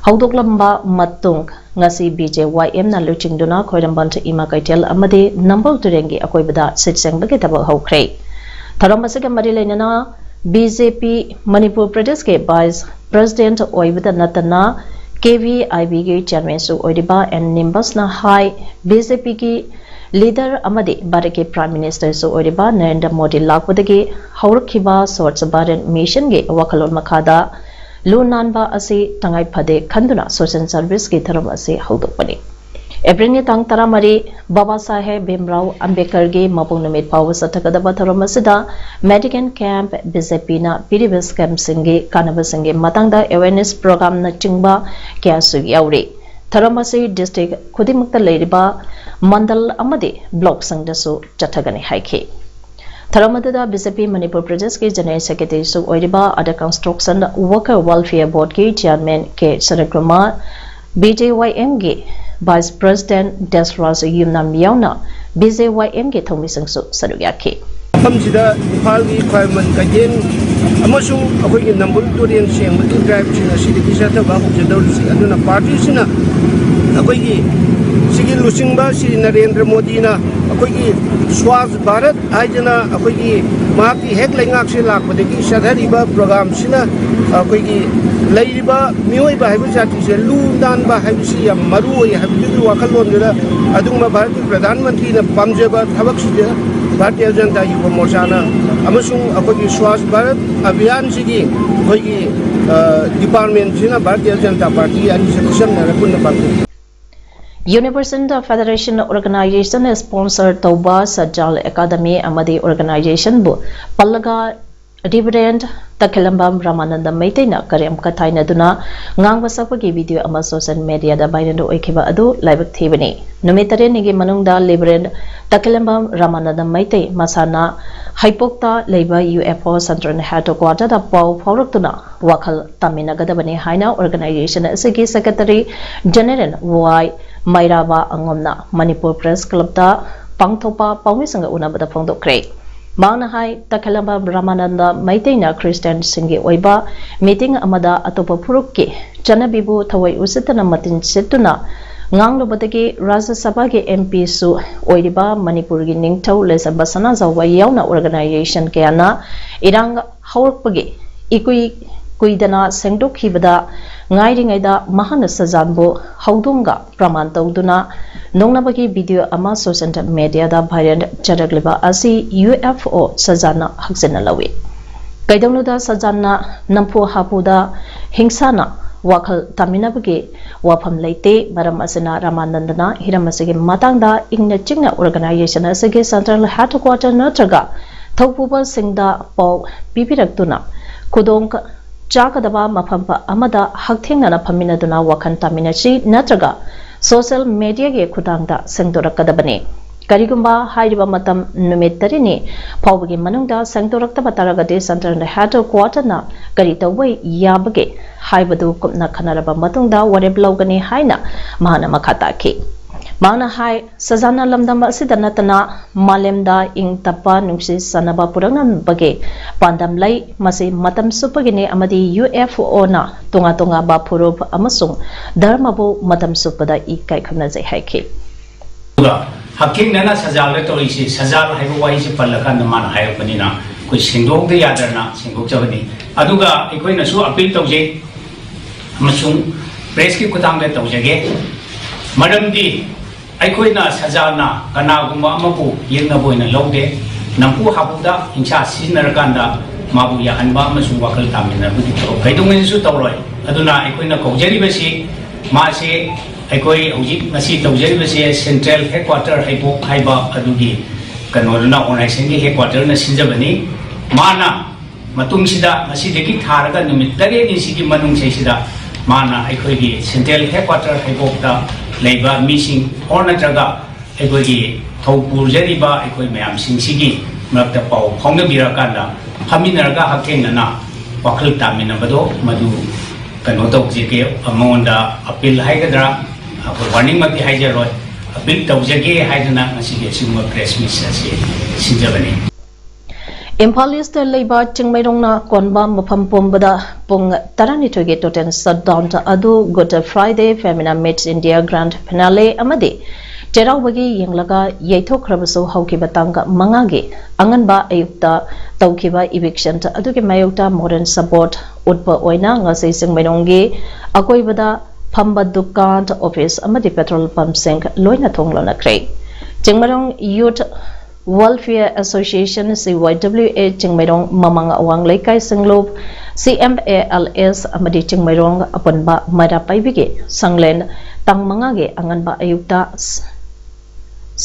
ꯍꯧꯗꯣꯛꯂꯝꯕ ꯃꯇꯨꯡ, ꯉꯁꯤ ꯕꯤ ꯖꯦ ꯋꯥꯏ ꯑꯦꯝꯅ ꯂꯨꯆꯤꯡꯗꯨꯅ ꯈ꯭ꯋꯥꯏꯔꯝꯕꯟ ꯏꯃꯥ ꯀꯩꯊꯦꯜ ꯑꯃꯗꯤ ꯅꯝꯕꯣꯜ ꯇꯨꯔꯦꯜꯒꯤ ꯑꯀꯣꯏꯕꯗ ꯁꯤꯠ ꯁꯦꯡꯕꯒꯤ ꯊꯕꯛ ꯍꯧꯈ꯭ꯔꯦ꯫ ꯊꯧꯔꯝ ꯑꯁꯤꯒ ꯃꯔꯤ ꯂꯩꯅꯅ ꯕꯤ ꯖꯦ ꯄꯤ ꯃꯅꯤꯄꯨꯔ ꯄ꯭ꯔꯗꯦꯁꯀꯤ ꯚꯥꯏꯁ ꯄ꯭ꯔꯁꯤꯗꯦꯟꯠ ꯑꯣꯏꯕꯗ ꯅꯠꯇꯅ ꯀꯦ ꯚꯤ ꯑꯥꯏ ꯕꯤꯒꯤ ꯆꯤꯌꯥꯔꯃꯦꯟꯁꯨ ꯑꯣꯏꯔꯤꯕ ꯑꯦꯟ ꯅꯤꯝꯕꯁꯅ ꯍꯥꯏ, ꯕꯤ ꯖꯦ ꯄꯤꯒꯤ ꯂꯤꯗꯔ ꯑꯃꯗꯤ ꯚꯥꯔꯠꯀꯤ ꯄ꯭ꯔꯥꯏꯝ ꯃꯤꯅꯤꯁꯇꯔꯁꯨ ꯑꯣꯏꯔꯤꯕ ꯅꯔꯦꯟꯗ꯭ꯔ ꯃꯣꯗꯤ ꯂꯥꯛꯄꯗꯒꯤ ꯍꯧꯔꯛꯈꯤꯕ ꯁ꯭ꯋꯥꯆ ꯚꯥꯔꯠ ꯃꯤꯁꯟꯒꯤ ꯋꯥꯈꯜꯂꯣꯟ ꯃꯈꯥꯗ ꯂꯨ ꯅꯥꯟꯕ ꯑꯁꯤ ꯇꯉꯥꯏ ꯐꯗꯦ ꯈꯟꯗꯨꯅ ꯁꯣꯁꯦꯜ ꯁꯔꯚꯤꯁꯀꯤ ꯊꯧꯔꯝ ꯑꯁꯤ ꯍꯧꯗꯣꯛꯄꯅꯤ꯫ ꯑꯦꯄ꯭ꯔꯤꯜꯒꯤ ꯇꯥꯡ ꯇꯔꯥꯃꯔꯤ, ꯕꯥꯕꯥ ꯁꯥꯍꯦꯕ ꯚꯤꯝꯔꯥꯎ ꯑꯝꯕꯦꯗꯀꯔꯒꯤ ꯃꯄꯣꯛ ꯅꯨꯃꯤꯠ ꯐꯥꯎꯕ ꯆꯠꯊꯒꯗꯕ ꯊꯧꯔꯝ ꯑꯁꯤꯗ ꯃꯦꯗꯤꯀꯦꯜ ꯀꯦꯝꯞ, ꯕꯤ ꯖꯦ ꯄꯤꯅ ꯄꯤꯔꯤꯕ ꯁ꯭ꯀꯤꯝꯁꯤꯡꯒꯤ ꯀꯥꯟꯅꯕꯁꯤꯡꯒꯤ ꯃꯇꯥꯡꯗ ꯑꯦꯋꯦꯔꯅꯦꯁ ꯄ꯭ꯔꯣꯒ꯭ꯔꯥꯝꯅꯆꯤꯡꯕ ꯀꯌꯥꯁꯨ ꯌꯥꯎꯔꯤ꯫ ꯊꯧꯔꯝ ꯑꯁꯤ ꯗꯤꯁꯇ꯭ꯔꯤꯛ ꯈꯨꯗꯤꯡꯃꯛꯇ ꯂꯩꯔꯤꯕ ꯃꯟꯗꯜ ꯑꯃꯗꯤ ꯕ꯭ꯂꯣꯛꯁꯤꯡꯗꯁꯨ ꯆꯠꯊꯒꯅꯤ ꯍꯥꯏꯈꯤ꯫ ꯊꯧꯔꯝ ꯑꯗꯨꯗ ꯕꯤ ꯖꯦ ꯄꯤ ꯃꯅꯤꯄꯨꯔ ꯄ꯭ꯔꯗꯦꯁꯀꯤ ꯖꯦꯅꯦꯔꯦꯜ ꯁꯦꯀ꯭ꯔꯦꯇꯔꯤꯁꯨ ꯑꯣꯏꯔꯤꯕ ꯑꯟꯗꯔ ꯀꯟꯁꯇ꯭ꯔꯛꯁꯟ ꯋꯥꯀꯔ ꯋꯦꯜꯐꯤꯌꯔ ꯕꯣꯔꯗꯀꯤ ꯆꯤꯌꯥꯔꯃꯦꯟ ꯀꯦ ꯁꯅꯠꯀꯨꯃꯥꯔ, ꯕꯤ ꯖꯦ ꯋꯥꯏ ꯑꯦꯝꯒꯤ ꯚꯥꯏꯁ ꯄ꯭ꯔꯁꯤꯗꯦꯟꯠ ꯗꯦꯁꯔꯥꯖ ꯌꯨꯝꯅꯥꯝ ꯌꯥꯎꯅ ꯕꯤ ꯖꯦ ꯋꯥꯏ ꯑꯦꯝꯒꯤ ꯊꯧꯃꯤꯁꯤꯡꯁꯨ ꯁꯔꯨꯛ ꯌꯥꯈꯤ꯫ ꯃꯐꯝꯁꯤꯗ ꯏꯝꯐꯥꯜꯒꯤ ꯈ꯭ꯋꯥꯏꯔꯝꯕꯟ ꯀꯩꯊꯦꯜ ꯑꯃꯁꯨꯡ ꯑꯩꯈꯣꯏꯒꯤ ꯅꯝꯕꯨꯜ ꯇꯨꯔꯦꯜ ꯁꯦꯡꯕꯒꯤ ꯗ꯭ꯔꯥꯏꯚꯁꯤꯡ ꯑꯁꯤꯗꯒꯤ ꯆꯠꯊꯕ ꯍꯧꯖꯗꯧꯔꯤꯁꯤ꯫ ꯑꯗꯨꯅ ꯄꯥꯔꯇꯤꯁꯤꯅ ꯑꯩꯈꯣꯏꯒꯤ ꯁꯤꯒꯤ ꯂꯨꯆꯤꯡꯕ ꯁ꯭ꯔꯤ ꯅꯔꯦꯟꯗ꯭ꯔ ꯃꯣꯗꯤꯅ ꯑꯩꯈꯣꯏꯒꯤ ꯁ꯭ꯋꯥꯖ ꯚꯥꯔꯠ ꯍꯥꯏꯗꯅ ꯑꯩꯈꯣꯏꯒꯤ ꯃꯍꯥꯛꯀꯤ ꯍꯦꯛ ꯂꯩꯉꯥꯛꯁꯦ ꯂꯥꯛꯄꯗꯒꯤ ꯆꯠꯊꯔꯤꯕ ꯄ꯭ꯔꯣꯒ꯭ꯔꯥꯝꯁꯤꯅ ꯑꯩꯈꯣꯏꯒꯤ ꯂꯩꯔꯤꯕ ꯃꯤꯑꯣꯏꯕ ꯍꯥꯏꯕ ꯖꯥꯇꯤꯁꯦ ꯂꯨ ꯅꯥꯟꯕ ꯍꯥꯏꯕꯁꯤ ꯌꯥꯝ ꯃꯔꯨ ꯑꯣꯏ ꯍꯥꯏꯕꯗꯨꯒꯤ ꯋꯥꯈꯜꯂꯣꯟꯗꯨꯗ ꯑꯗꯨꯒꯨꯝꯕ ꯚꯥꯔꯠꯀꯤ ꯄ꯭ꯔꯙꯥꯟ ꯃꯟꯇ꯭ꯔꯤꯅ ꯄꯥꯝꯖꯕ ꯊꯕꯛꯁꯤꯗ ꯚꯥꯔꯇꯤꯌ ꯖꯅꯇꯥ ꯌꯨꯕ ꯃꯣꯔꯆꯥꯅ ꯑꯃꯁꯨꯡ ꯑꯩꯈꯣꯏꯒꯤ ꯁ꯭ꯋꯥꯖ ꯚꯥꯔꯠ ꯑꯚꯤꯌꯥꯟꯁꯤꯒꯤ ꯑꯩꯈꯣꯏꯒꯤ, ꯑ, ꯗꯤꯄꯥꯔꯠꯃꯦꯟꯁꯤꯅ ꯚꯥꯔꯇꯤꯌ ꯖꯅꯇꯥ ꯄꯥꯔꯇꯤ ꯑꯅꯤꯁꯦ ꯈꯨꯠꯁꯝꯅꯔ ꯄꯨꯟꯅ ꯄꯥꯡꯊꯣꯛꯏ꯫ Universal Federation Organization sponsor ꯇꯧꯕ ꯁꯠꯖꯥꯜ ꯑꯦꯀꯥꯗꯃꯤ ꯑꯃꯗꯤ organizationꯕꯨ ꯄꯜꯂꯒ Reverend ꯇꯈꯦꯂꯝꯕꯝ ꯔꯥꯃꯥꯅꯟꯗ ꯃꯩꯇꯩꯅ ꯀꯔꯦꯝ ꯀꯊꯥꯏꯅꯗꯨꯅ ꯉꯥꯡꯕ ꯁꯛꯄꯒꯤ video ꯑꯃ social mediaꯗ viral ꯑꯣꯏꯈꯤꯕ ꯑꯗꯨ ꯂꯥꯏꯕꯛ ꯊꯤꯕꯅꯤ꯫ ꯅꯨꯃꯤꯠ ꯇꯔꯦꯠꯅꯤꯒꯤ ꯃꯅꯨꯡꯗ Reverend ꯇꯈꯦꯂꯝꯕꯝ ꯔꯥꯃꯥꯅꯟꯗ ꯃꯩꯇꯩ ꯃꯁꯥꯅ ꯍꯩꯄꯣꯛꯇ ꯂꯩꯕ U F O Central Headquarterꯗ ꯄꯥꯎ ꯐꯥꯎꯔꯛꯇꯨꯅ ꯋꯥꯈꯜ ꯇꯥꯃꯤꯟꯅꯒꯗꯕꯅꯤ ꯍꯥꯏꯅ organization ꯑꯁꯤꯒꯤ secretary general ꯋꯥꯏ ꯃꯩꯔꯥꯕ ꯑꯉꯣꯝꯅ ꯃꯅꯤꯄꯨꯔ Press Clubꯇ ꯄꯥꯡꯊꯣꯛꯄ ꯄꯥꯎꯃꯤꯁꯤꯡꯒ ꯎꯅꯕꯗ ꯐꯣꯡꯗꯣꯛꯈ꯭ꯔꯦ꯫ ꯃꯍꯥꯛꯅ ꯍꯥꯏ, ꯇꯈꯦꯂꯝꯕꯝ ꯔꯥꯃꯥꯅꯟꯗ ꯃꯩꯇꯩꯅ ꯈ꯭ꯔꯤꯁꯇꯤꯌꯥꯟꯁꯤꯡꯒꯤ ꯑꯣꯏꯕ meeting ꯑꯃꯗ ꯑꯇꯣꯞꯄ ꯐꯨꯔꯨꯞꯀꯤ ꯆꯠꯅꯕꯤꯕꯨ ꯊꯑꯣꯏ ꯎꯁꯤꯠꯇꯅ ꯃꯇꯤꯟ ꯁꯤꯠꯇꯨꯅ ꯉꯥꯡꯂꯨꯕꯗꯒꯤ ꯔꯥꯖ꯭ꯌ ꯁꯚꯥꯒꯤ M Pꯁꯨ ꯑꯣꯏꯔꯤꯕ ꯃꯅꯤꯄꯨꯔꯒꯤ ꯅꯤꯡꯊꯧ ꯂꯩꯁꯦꯝꯕ ꯁꯅꯥꯖꯥꯎꯕ ꯌꯥꯎꯅ organization ꯀꯌꯥꯅ ꯏꯔꯥꯡ ꯍꯧꯔꯛꯄꯒꯤ ꯏꯀꯨꯏ ꯀꯨꯏꯗꯅ ꯁꯦꯡꯗꯣꯛꯈꯤꯕꯗ ꯉꯥꯏꯔꯤꯉꯩꯗ ꯃꯍꯥꯛꯅ ꯁꯖꯥꯟꯕꯨ ꯍꯧꯗꯣꯡꯒ ꯄ꯭ꯔꯃꯥꯟ ꯇꯧꯗꯨꯅ ꯅꯣꯛꯅꯕꯒꯤ ꯚꯤꯗꯤꯑꯣ ꯑꯃ ꯁꯣꯁꯤꯌꯦꯜ ꯃꯦꯗꯤꯌꯥꯗ ꯚꯥꯏꯔꯦꯜ ꯆꯠꯂꯛꯂꯤꯕ ꯑꯁꯤ ꯌꯨ ꯑꯦꯐ ꯑꯣ ꯁꯖꯥꯟꯅ ꯍꯛꯆꯤꯟꯅ ꯂꯧꯏ꯫ ꯀꯩꯗꯧꯅꯨꯗ ꯁꯖꯥꯟꯅ ꯅꯝꯐꯨ ꯍꯥꯐꯨꯗ ꯍꯤꯡꯁꯥꯅ ꯋꯥꯈꯜ ꯇꯥꯃꯤꯟꯅꯕꯒꯤ ꯋꯥꯐꯝ ꯂꯩꯇꯦ꯫ ꯃꯔꯝ ꯑꯁꯤꯅ ꯔꯥꯃꯥꯅꯟꯗꯅ ꯍꯤꯔꯝ ꯑꯁꯤꯒꯤ ꯃꯇꯥꯡꯗ ꯏꯪꯅ ꯆꯤꯛꯅ ꯑꯣꯔꯒꯅꯥꯏꯖꯦꯁꯟ ꯑꯁꯤꯒꯤ ꯁꯦꯟꯇ꯭ꯔꯦꯜ ꯍꯦꯗꯀ꯭ꯋꯥꯇꯔ ꯅꯠꯇ꯭ꯔꯒ ꯊꯧꯄꯨꯕꯁꯤꯡꯗ ꯄꯥꯎ ꯄꯤꯕꯤꯔꯛꯇꯨꯅ ꯈꯨꯗꯣꯡ ꯆꯥꯒꯗꯕ ꯃꯐꯝ ꯑꯃꯗ ꯍꯛꯊꯦꯡꯅꯅ ꯐꯝꯃꯤꯟꯅꯗꯨꯅ ꯋꯥꯈꯜ ꯇꯥꯃꯤꯟꯅꯁꯤ ꯅꯠꯇ꯭ꯔꯒ ꯁꯣꯁꯤꯌꯦꯜ ꯃꯦꯗꯤꯌꯥꯒꯤ ꯈꯨꯠꯊꯥꯡꯗ ꯁꯦꯡꯗꯣꯔꯛꯀꯗꯕꯅꯤ꯫ ꯀꯔꯤꯒꯨꯝꯕ ꯍꯥꯏꯔꯤꯕ ꯃꯇꯝ ꯅꯨꯃꯤꯠ ꯇꯔꯦꯠꯅꯤ ꯐꯥꯎꯕꯒꯤ ꯃꯅꯨꯡꯗ ꯁꯦꯡꯗꯣꯔꯛꯇꯕ ꯇꯥꯔꯒꯗꯤ ꯁꯦꯟꯇ꯭ꯔꯦꯜ ꯍꯦꯗꯀ꯭ꯋꯥꯇꯔꯅ ꯀꯔꯤ ꯇꯧꯕ ꯌꯥꯕꯒꯦ ꯍꯥꯏꯕꯗꯨ ꯀꯨꯞꯅ ꯈꯟꯅꯔꯕ ꯃꯇꯨꯡꯗ ꯋꯥꯔꯦꯞ ꯂꯧꯒꯅꯤ ꯍꯥꯏꯅ ꯃꯍꯥꯛꯅ ꯃꯈꯥ ꯇꯥꯈꯤ꯫ ꯃꯍꯥꯛꯅ ꯍꯥꯏ, ꯁꯖꯥꯟꯅ ꯂꯝꯗꯝ ꯑꯁꯤꯗ ꯅꯠꯇꯅ ꯃꯥꯂꯦꯝꯗ ꯏꯪ ꯇꯞꯄ ꯅꯨꯡꯁꯤ ꯆꯥꯟꯅꯕ ꯄꯨꯔꯛꯅꯕꯒꯤ ꯄꯥꯟꯗꯝ ꯂꯩ꯫ ꯃꯁꯤ ꯃꯇꯝ ꯆꯨꯞꯄꯒꯤꯅꯤ ꯑꯃꯗꯤ ꯌꯨ ꯑꯦꯐ ꯑꯣꯅ ꯇꯣꯉꯥꯟ ꯇꯣꯉꯥꯟꯕ ꯐꯨꯔꯨꯞ ꯑꯃꯁꯨꯡ ꯙꯔꯃꯕꯨ ꯃꯇꯝ ꯆꯨꯞꯄꯗ ꯏꯀꯥꯏ ꯈꯨꯝꯅꯖꯩ ꯍꯥꯏꯈꯤ꯫ ꯑꯗꯨꯒ ꯍꯛꯊꯦꯡꯅꯅ ꯁꯖꯥꯜꯗ ꯇꯧꯔꯤꯁꯤ, ꯁꯖꯥꯜ ꯍꯥꯏꯕ ꯋꯥꯍꯩꯁꯤ ꯄꯜꯂꯀꯥꯟꯗ ꯃꯥꯅ ꯍꯥꯏꯔꯛꯄꯅꯤꯅ ꯑꯩꯈꯣꯏ ꯁꯦꯡꯗꯣꯛꯇ ꯌꯥꯗ꯭ꯔꯅ ꯁꯦꯡꯗꯣꯛꯆꯕꯅꯤ꯫ ꯑꯗꯨꯒ ꯑꯩꯈꯣꯏꯅꯁꯨ ꯑꯄꯤꯜ ꯇꯧꯖꯩ ꯑꯃꯁꯨꯡ ꯄ꯭ꯔꯦꯁꯀꯤ ꯈꯨꯠꯊꯥꯡꯗ ꯇꯧꯖꯒꯦ꯫ ꯃꯔꯝꯗꯤ ꯑꯩꯈꯣꯏꯅ ꯁꯖꯥꯜꯅ ꯀꯅꯥꯒꯨꯝꯕ ꯑꯃꯕꯨ ꯌꯦꯛꯅꯕ ꯑꯣꯏꯅ ꯂꯧꯗꯦ꯫ ꯅꯝꯐꯨ ꯍꯥꯐꯨꯗ ꯍꯤꯡꯁꯥ ꯁꯤꯖꯤꯟꯅꯔꯀꯥꯟꯗ ꯃꯥꯕꯨ ꯌꯥꯍꯟꯕ ꯑꯃꯁꯨꯡ ꯋꯥꯈꯜ ꯇꯥꯃꯤꯟꯅꯕꯒꯤ ꯊꯕꯛ ꯀꯩꯗꯧꯉꯩꯗꯁꯨ ꯇꯧꯔꯣꯏ꯫ ꯑꯗꯨꯅ ꯑꯩꯈꯣꯏꯅ ꯀꯧꯖꯔꯤꯕꯁꯤ ꯃꯥꯁꯦ ꯑꯩꯈꯣꯏ ꯍꯧꯖꯤꯛ ꯉꯁꯤ ꯇꯧꯖꯔꯤꯕꯁꯦ ꯁꯦꯟꯇ꯭ꯔꯦꯜ ꯍꯦꯗꯀ꯭ꯋꯥꯇꯔ ꯍꯩꯕꯣꯛ ꯍꯥꯏꯕ ꯑꯗꯨꯒꯤ ꯀꯩꯅꯣꯗꯨꯅ ꯑꯣꯔꯒꯅꯥꯏꯖꯦꯁꯟꯒꯤ ꯍꯦꯗꯀ꯭ꯋꯥꯇꯔꯅ ꯁꯤꯟꯖꯕꯅꯤ꯫ ꯃꯥꯅ ꯃꯇꯨꯡꯁꯤꯗ ꯉꯁꯤꯗꯒꯤ ꯊꯥꯔꯒ ꯅꯨꯃꯤꯠ ꯇꯔꯦꯠꯅꯤꯁꯤꯒꯤ ꯃꯅꯨꯡꯁꯤꯗꯩꯁꯤꯗ ꯃꯥꯅ ꯑꯩꯈꯣꯏꯒꯤ ꯁꯦꯟꯇ꯭ꯔꯦꯜ ꯍꯦꯗꯀ꯭ꯋꯥꯇꯔ ꯍꯩꯕꯣꯛꯇ ꯂꯩꯕ ꯃꯤꯁꯤꯡ ꯑꯣꯔ ꯅꯠꯇ꯭ꯔꯒ ꯑꯩꯈꯣꯏꯒꯤ ꯊꯧ ꯄꯨꯖꯔꯤꯕ ꯑꯩꯈꯣꯏ ꯃꯌꯥꯝꯁꯤꯡꯁꯤꯒꯤ ꯃꯔꯛꯇ ꯄꯥꯎ ꯐꯥꯎꯅꯕꯤꯔꯀꯥꯟꯗ ꯐꯝꯃꯤꯟꯅꯔꯒ ꯍꯛꯊꯦꯡꯅꯅ ꯋꯥꯈꯜ ꯇꯥꯃꯤꯟꯅꯕꯗꯣ ꯃꯗꯨ ꯀꯩꯅꯣ ꯇꯧꯖꯒꯦ, ꯃꯉꯣꯟꯗ ꯑꯄꯤꯜ ꯍꯥꯏꯒꯗ꯭ꯔꯥ, ꯑꯩꯈꯣꯏ ꯋꯥꯔꯅꯤꯡꯃꯛꯇꯤ ꯍꯥꯏꯖꯔꯣꯏ, ꯑꯄꯤꯜ ꯇꯧꯖꯒꯦ ꯍꯥꯏꯗꯅ ꯉꯁꯤꯒꯤ ꯑꯁꯤꯒꯨꯝꯕ ꯄ꯭ꯔꯦꯁ ꯃꯤꯠ ꯑꯁꯤ ꯁꯤꯟꯖꯕꯅꯤ꯫ ꯏꯝꯐꯥꯜ ꯏꯁꯇ ꯂꯩꯕ ꯆꯤꯡꯃꯩꯔꯣꯡꯅ ꯀꯣꯟꯕ ꯃꯐꯝ ꯄꯨꯝꯕꯗ ꯄꯨꯡ ꯇꯔꯥꯅꯤꯊꯣꯏꯒꯤ ꯇꯣꯇꯦꯜ ꯁꯠꯗꯥꯎꯟ ꯑꯗꯨ ꯒꯨꯗ ꯐ꯭ꯔꯥꯏꯗꯦ ꯐꯦꯃꯤꯅꯥ ꯃꯤꯠꯁ ꯏꯟꯗꯤꯌꯥ ꯒ꯭ꯔꯥꯟꯗ ꯐꯤꯅꯥꯂꯦ ꯑꯃꯗꯤ ꯆꯩꯔꯥꯎꯕꯒꯤ ꯌꯦꯡꯂꯒ ꯌꯩꯊꯣꯛꯈ꯭ꯔꯕꯁꯨ ꯍꯧꯈꯤꯕ ꯇꯥꯡ ꯃꯉꯥꯒꯤ ꯑꯉꯟꯕ ꯑꯌꯨꯛꯇ ꯇꯧꯈꯤꯕ eviction ꯑꯗꯨꯒꯤ ꯃꯥꯌꯣꯛꯇ moral support ꯎꯠꯄ ꯑꯣꯏꯅ ꯉꯁꯤ ꯆꯤꯡꯃꯩꯔꯣꯡꯒꯤ ꯑꯀꯣꯏꯕꯗ ꯐꯝꯕ ꯗꯨꯀꯥꯟ, office ꯑꯃꯗꯤ petrol pumpꯁꯤꯡ ꯂꯣꯏꯅ ꯊꯣꯡ ꯂꯣꯟꯅꯈ꯭ꯔꯦ꯫ Chingmeirong Youth Welfare Association, C Y W A, Chingmeirong ꯃꯃꯥꯡ ꯑꯋꯥꯡ ꯂꯩꯀꯥꯏ ꯁꯤꯡꯂꯨꯞ, C M A L S ꯑꯃꯗꯤ ꯆꯤꯡꯃꯩꯔꯣꯡ ꯑꯄꯨꯟꯕ ꯃꯩꯔꯥ ꯄꯥꯏꯕꯤꯒꯤ ꯁꯪꯂꯦꯟ ꯇꯥꯡ ꯃꯉꯥꯒꯤ ꯑꯉꯟꯕ ꯑꯌꯨꯛꯇ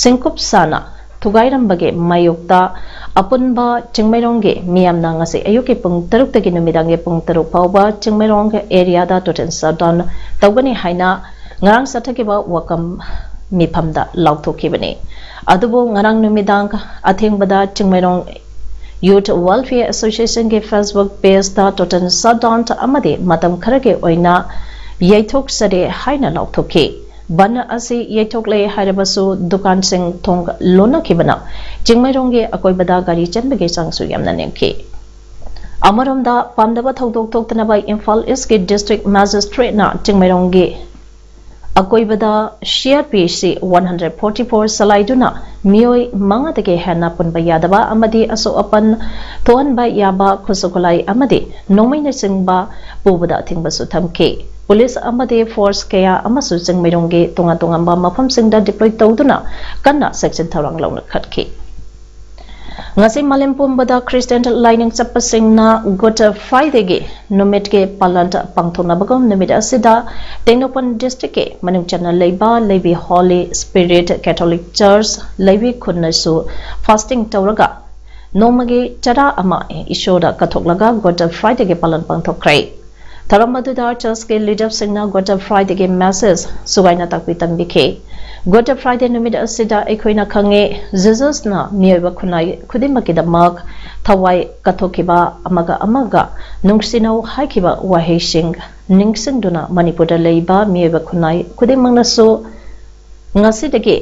ꯁꯤꯡꯀꯨꯞ ꯁꯥꯅ ꯊꯨꯒꯥꯏꯔꯝꯕꯒꯤ ꯃꯥꯌꯣꯛꯇ ꯑꯄꯨꯟꯕ ꯆꯤꯡꯃꯩꯔꯣꯡꯒꯤ ꯃꯤꯌꯥꯝꯅ ꯉꯁꯤ ꯑꯌꯨꯛꯀꯤ ꯄꯨꯡ ꯇꯔꯨꯛꯇꯒꯤ ꯅꯨꯃꯤꯗꯥꯡꯒꯤ ꯄꯨꯡ ꯇꯔꯨꯛ ꯐꯥꯎꯕ ꯆꯤꯡꯃꯩꯔꯣꯡ areaꯗ total shutdown ꯇꯧꯒꯅꯤ ꯍꯥꯏꯅ ꯉꯔꯥꯡ ꯆꯠꯊꯈꯤꯕ ꯋꯥꯀꯝ ꯃꯤꯐꯝꯗ ꯂꯥꯎꯊꯣꯛꯈꯤꯕꯅꯤ꯫ ꯑꯗꯨꯕꯨ ꯉꯔꯥꯡ ꯅꯨꯃꯤꯗꯥꯡ ꯑꯊꯦꯡꯕꯗ Chingmeirong Youth Welfare Associationꯒꯤ Facebook pageꯇ total shutdown ꯑꯃꯗꯤ ꯃꯇꯝ ꯈꯔꯒꯤ ꯑꯣꯏꯅ ꯌꯩꯊꯣꯛꯆꯔꯦ ꯍꯥꯏꯅ ꯂꯥꯎꯊꯣꯛꯈꯤ꯫ ꯕꯟ ꯑꯁꯤ ꯌꯩꯊꯣꯛꯂꯦ ꯍꯥꯏꯔꯕꯁꯨ ꯗꯨꯀꯥꯟꯁꯤꯡ ꯊꯣꯡ ꯂꯣꯟꯅꯈꯤꯕꯅ ꯆꯤꯡꯃꯩꯔꯣꯡꯒꯤ ꯑꯀꯣꯏꯕꯗ ꯒꯥꯔꯤ ꯆꯦꯟꯕꯒꯤ ꯆꯥꯡꯁꯨ ꯌꯥꯝꯅ ꯅꯦꯝꯈꯤ꯫ ꯑꯃꯔꯣꯝꯗ ꯄꯥꯝꯗꯕ ꯊꯧꯗꯣꯛ ꯊꯣꯛꯇꯅꯕ ꯏꯝꯐꯥꯜ Eastꯀꯤ District Magistrateꯅ ꯆꯤꯡꯃꯩꯔꯣꯡꯒꯤ ꯑꯀꯣꯏꯕꯗ C R P C one hundred forty four ꯆꯂꯥꯏꯗꯨꯅ ꯃꯤꯑꯣꯏ ꯃꯉꯥꯗꯒꯤ ꯍꯦꯟꯅ ꯄꯨꯟꯕ ꯌꯥꯗꯕ ꯑꯃꯗꯤ ꯑꯁꯣꯛ ꯑꯄꯟ ꯊꯣꯛꯍꯟꯕ ꯌꯥꯕ ꯈꯨꯠꯁꯨ ꯈꯨꯠꯂꯥꯏ ꯑꯃꯗꯤ ꯅꯣꯡꯃꯩꯅꯆꯤꯡꯕ ꯄꯨꯕꯗ ꯑꯊꯤꯡꯕꯁꯨ ꯊꯝꯈꯤ꯫ ꯄꯨꯂꯤꯁ ꯑꯃꯗꯤ force ꯀꯌꯥ ꯑꯃꯁꯨ ꯆꯤꯡꯃꯩꯔꯣꯡꯒꯤ ꯇꯣꯉꯥꯟ ꯇꯣꯉꯥꯟꯕ ꯃꯐꯝꯁꯤꯡꯗ deploy ꯇꯧꯗꯨꯅ ꯀꯟꯅ ꯆꯦꯛꯁꯤꯟ ꯊꯧꯔꯥꯡ ꯂꯧꯈꯠꯈꯤ꯫ ꯉꯁꯤ ꯃꯥꯂꯦꯝ ꯄꯨꯝꯕꯗ Christian ꯂꯥꯏꯅꯤꯡ ꯆꯠꯄꯁꯤꯡꯅ Good Fridayꯒꯤ ꯅꯨꯃꯤꯠꯀꯤ ꯄꯥꯂꯟ ꯄꯥꯡꯊꯣꯛꯅꯕꯒꯨꯝ ꯅꯨꯃꯤꯠ ꯑꯁꯤꯗ ꯇꯦꯡꯅꯧꯄꯜ Districtꯀꯤ ꯃꯅꯨꯡ ꯆꯟꯅ ꯂꯩꯕ ꯂꯩꯕꯤ Holy Spirit Catholic Church ꯂꯩꯕꯤ ꯈꯨꯟꯅꯁꯨ fasting ꯇꯧꯔꯒ ꯅꯣꯡꯃꯒꯤ ꯆꯔꯥ ꯑꯃ ꯏꯁꯣꯔꯗ ꯀꯠꯊꯣꯛꯂꯒ Good Fridayꯒꯤ ꯄꯥꯂꯟ ꯄꯥꯡꯊꯣꯛꯈ꯭ꯔꯦ꯫ ꯊꯧꯔꯝ ꯑꯗꯨꯗ churchꯀꯤ leaderꯁꯤꯡꯅ Good Fridayꯒꯤ message ꯁꯨꯒꯥꯏꯅ ꯇꯥꯛꯄꯤ ꯇꯝꯕꯤꯈꯤ꯫ Good Friday ꯅꯨꯃꯤꯠ ꯑꯁꯤꯗ ꯑꯩꯈꯣꯏꯅ ꯈꯪꯉꯦ, Jesusꯅ ꯃꯤꯑꯣꯏꯕ ꯈꯨꯟꯅꯥꯏ ꯈꯨꯗꯤꯡꯃꯛꯀꯤꯗꯃꯛ ꯊꯋꯥꯏ ꯀꯠꯊꯣꯛꯈꯤꯕ, ꯑꯃꯒ ꯑꯃꯒ ꯅꯨꯡꯁꯤꯅꯧ ꯍꯥꯏꯈꯤꯕ ꯋꯥꯍꯩꯁꯤꯡ ꯅꯤꯡꯁꯤꯡꯗꯨꯅ ꯃꯅꯤꯄꯨꯔꯗ ꯂꯩꯕ ꯃꯤꯑꯣꯏꯕ ꯈꯨꯟꯅꯥꯏ ꯈꯨꯗꯤꯡꯃꯛꯅꯁꯨ ꯉꯁꯤꯗꯒꯤ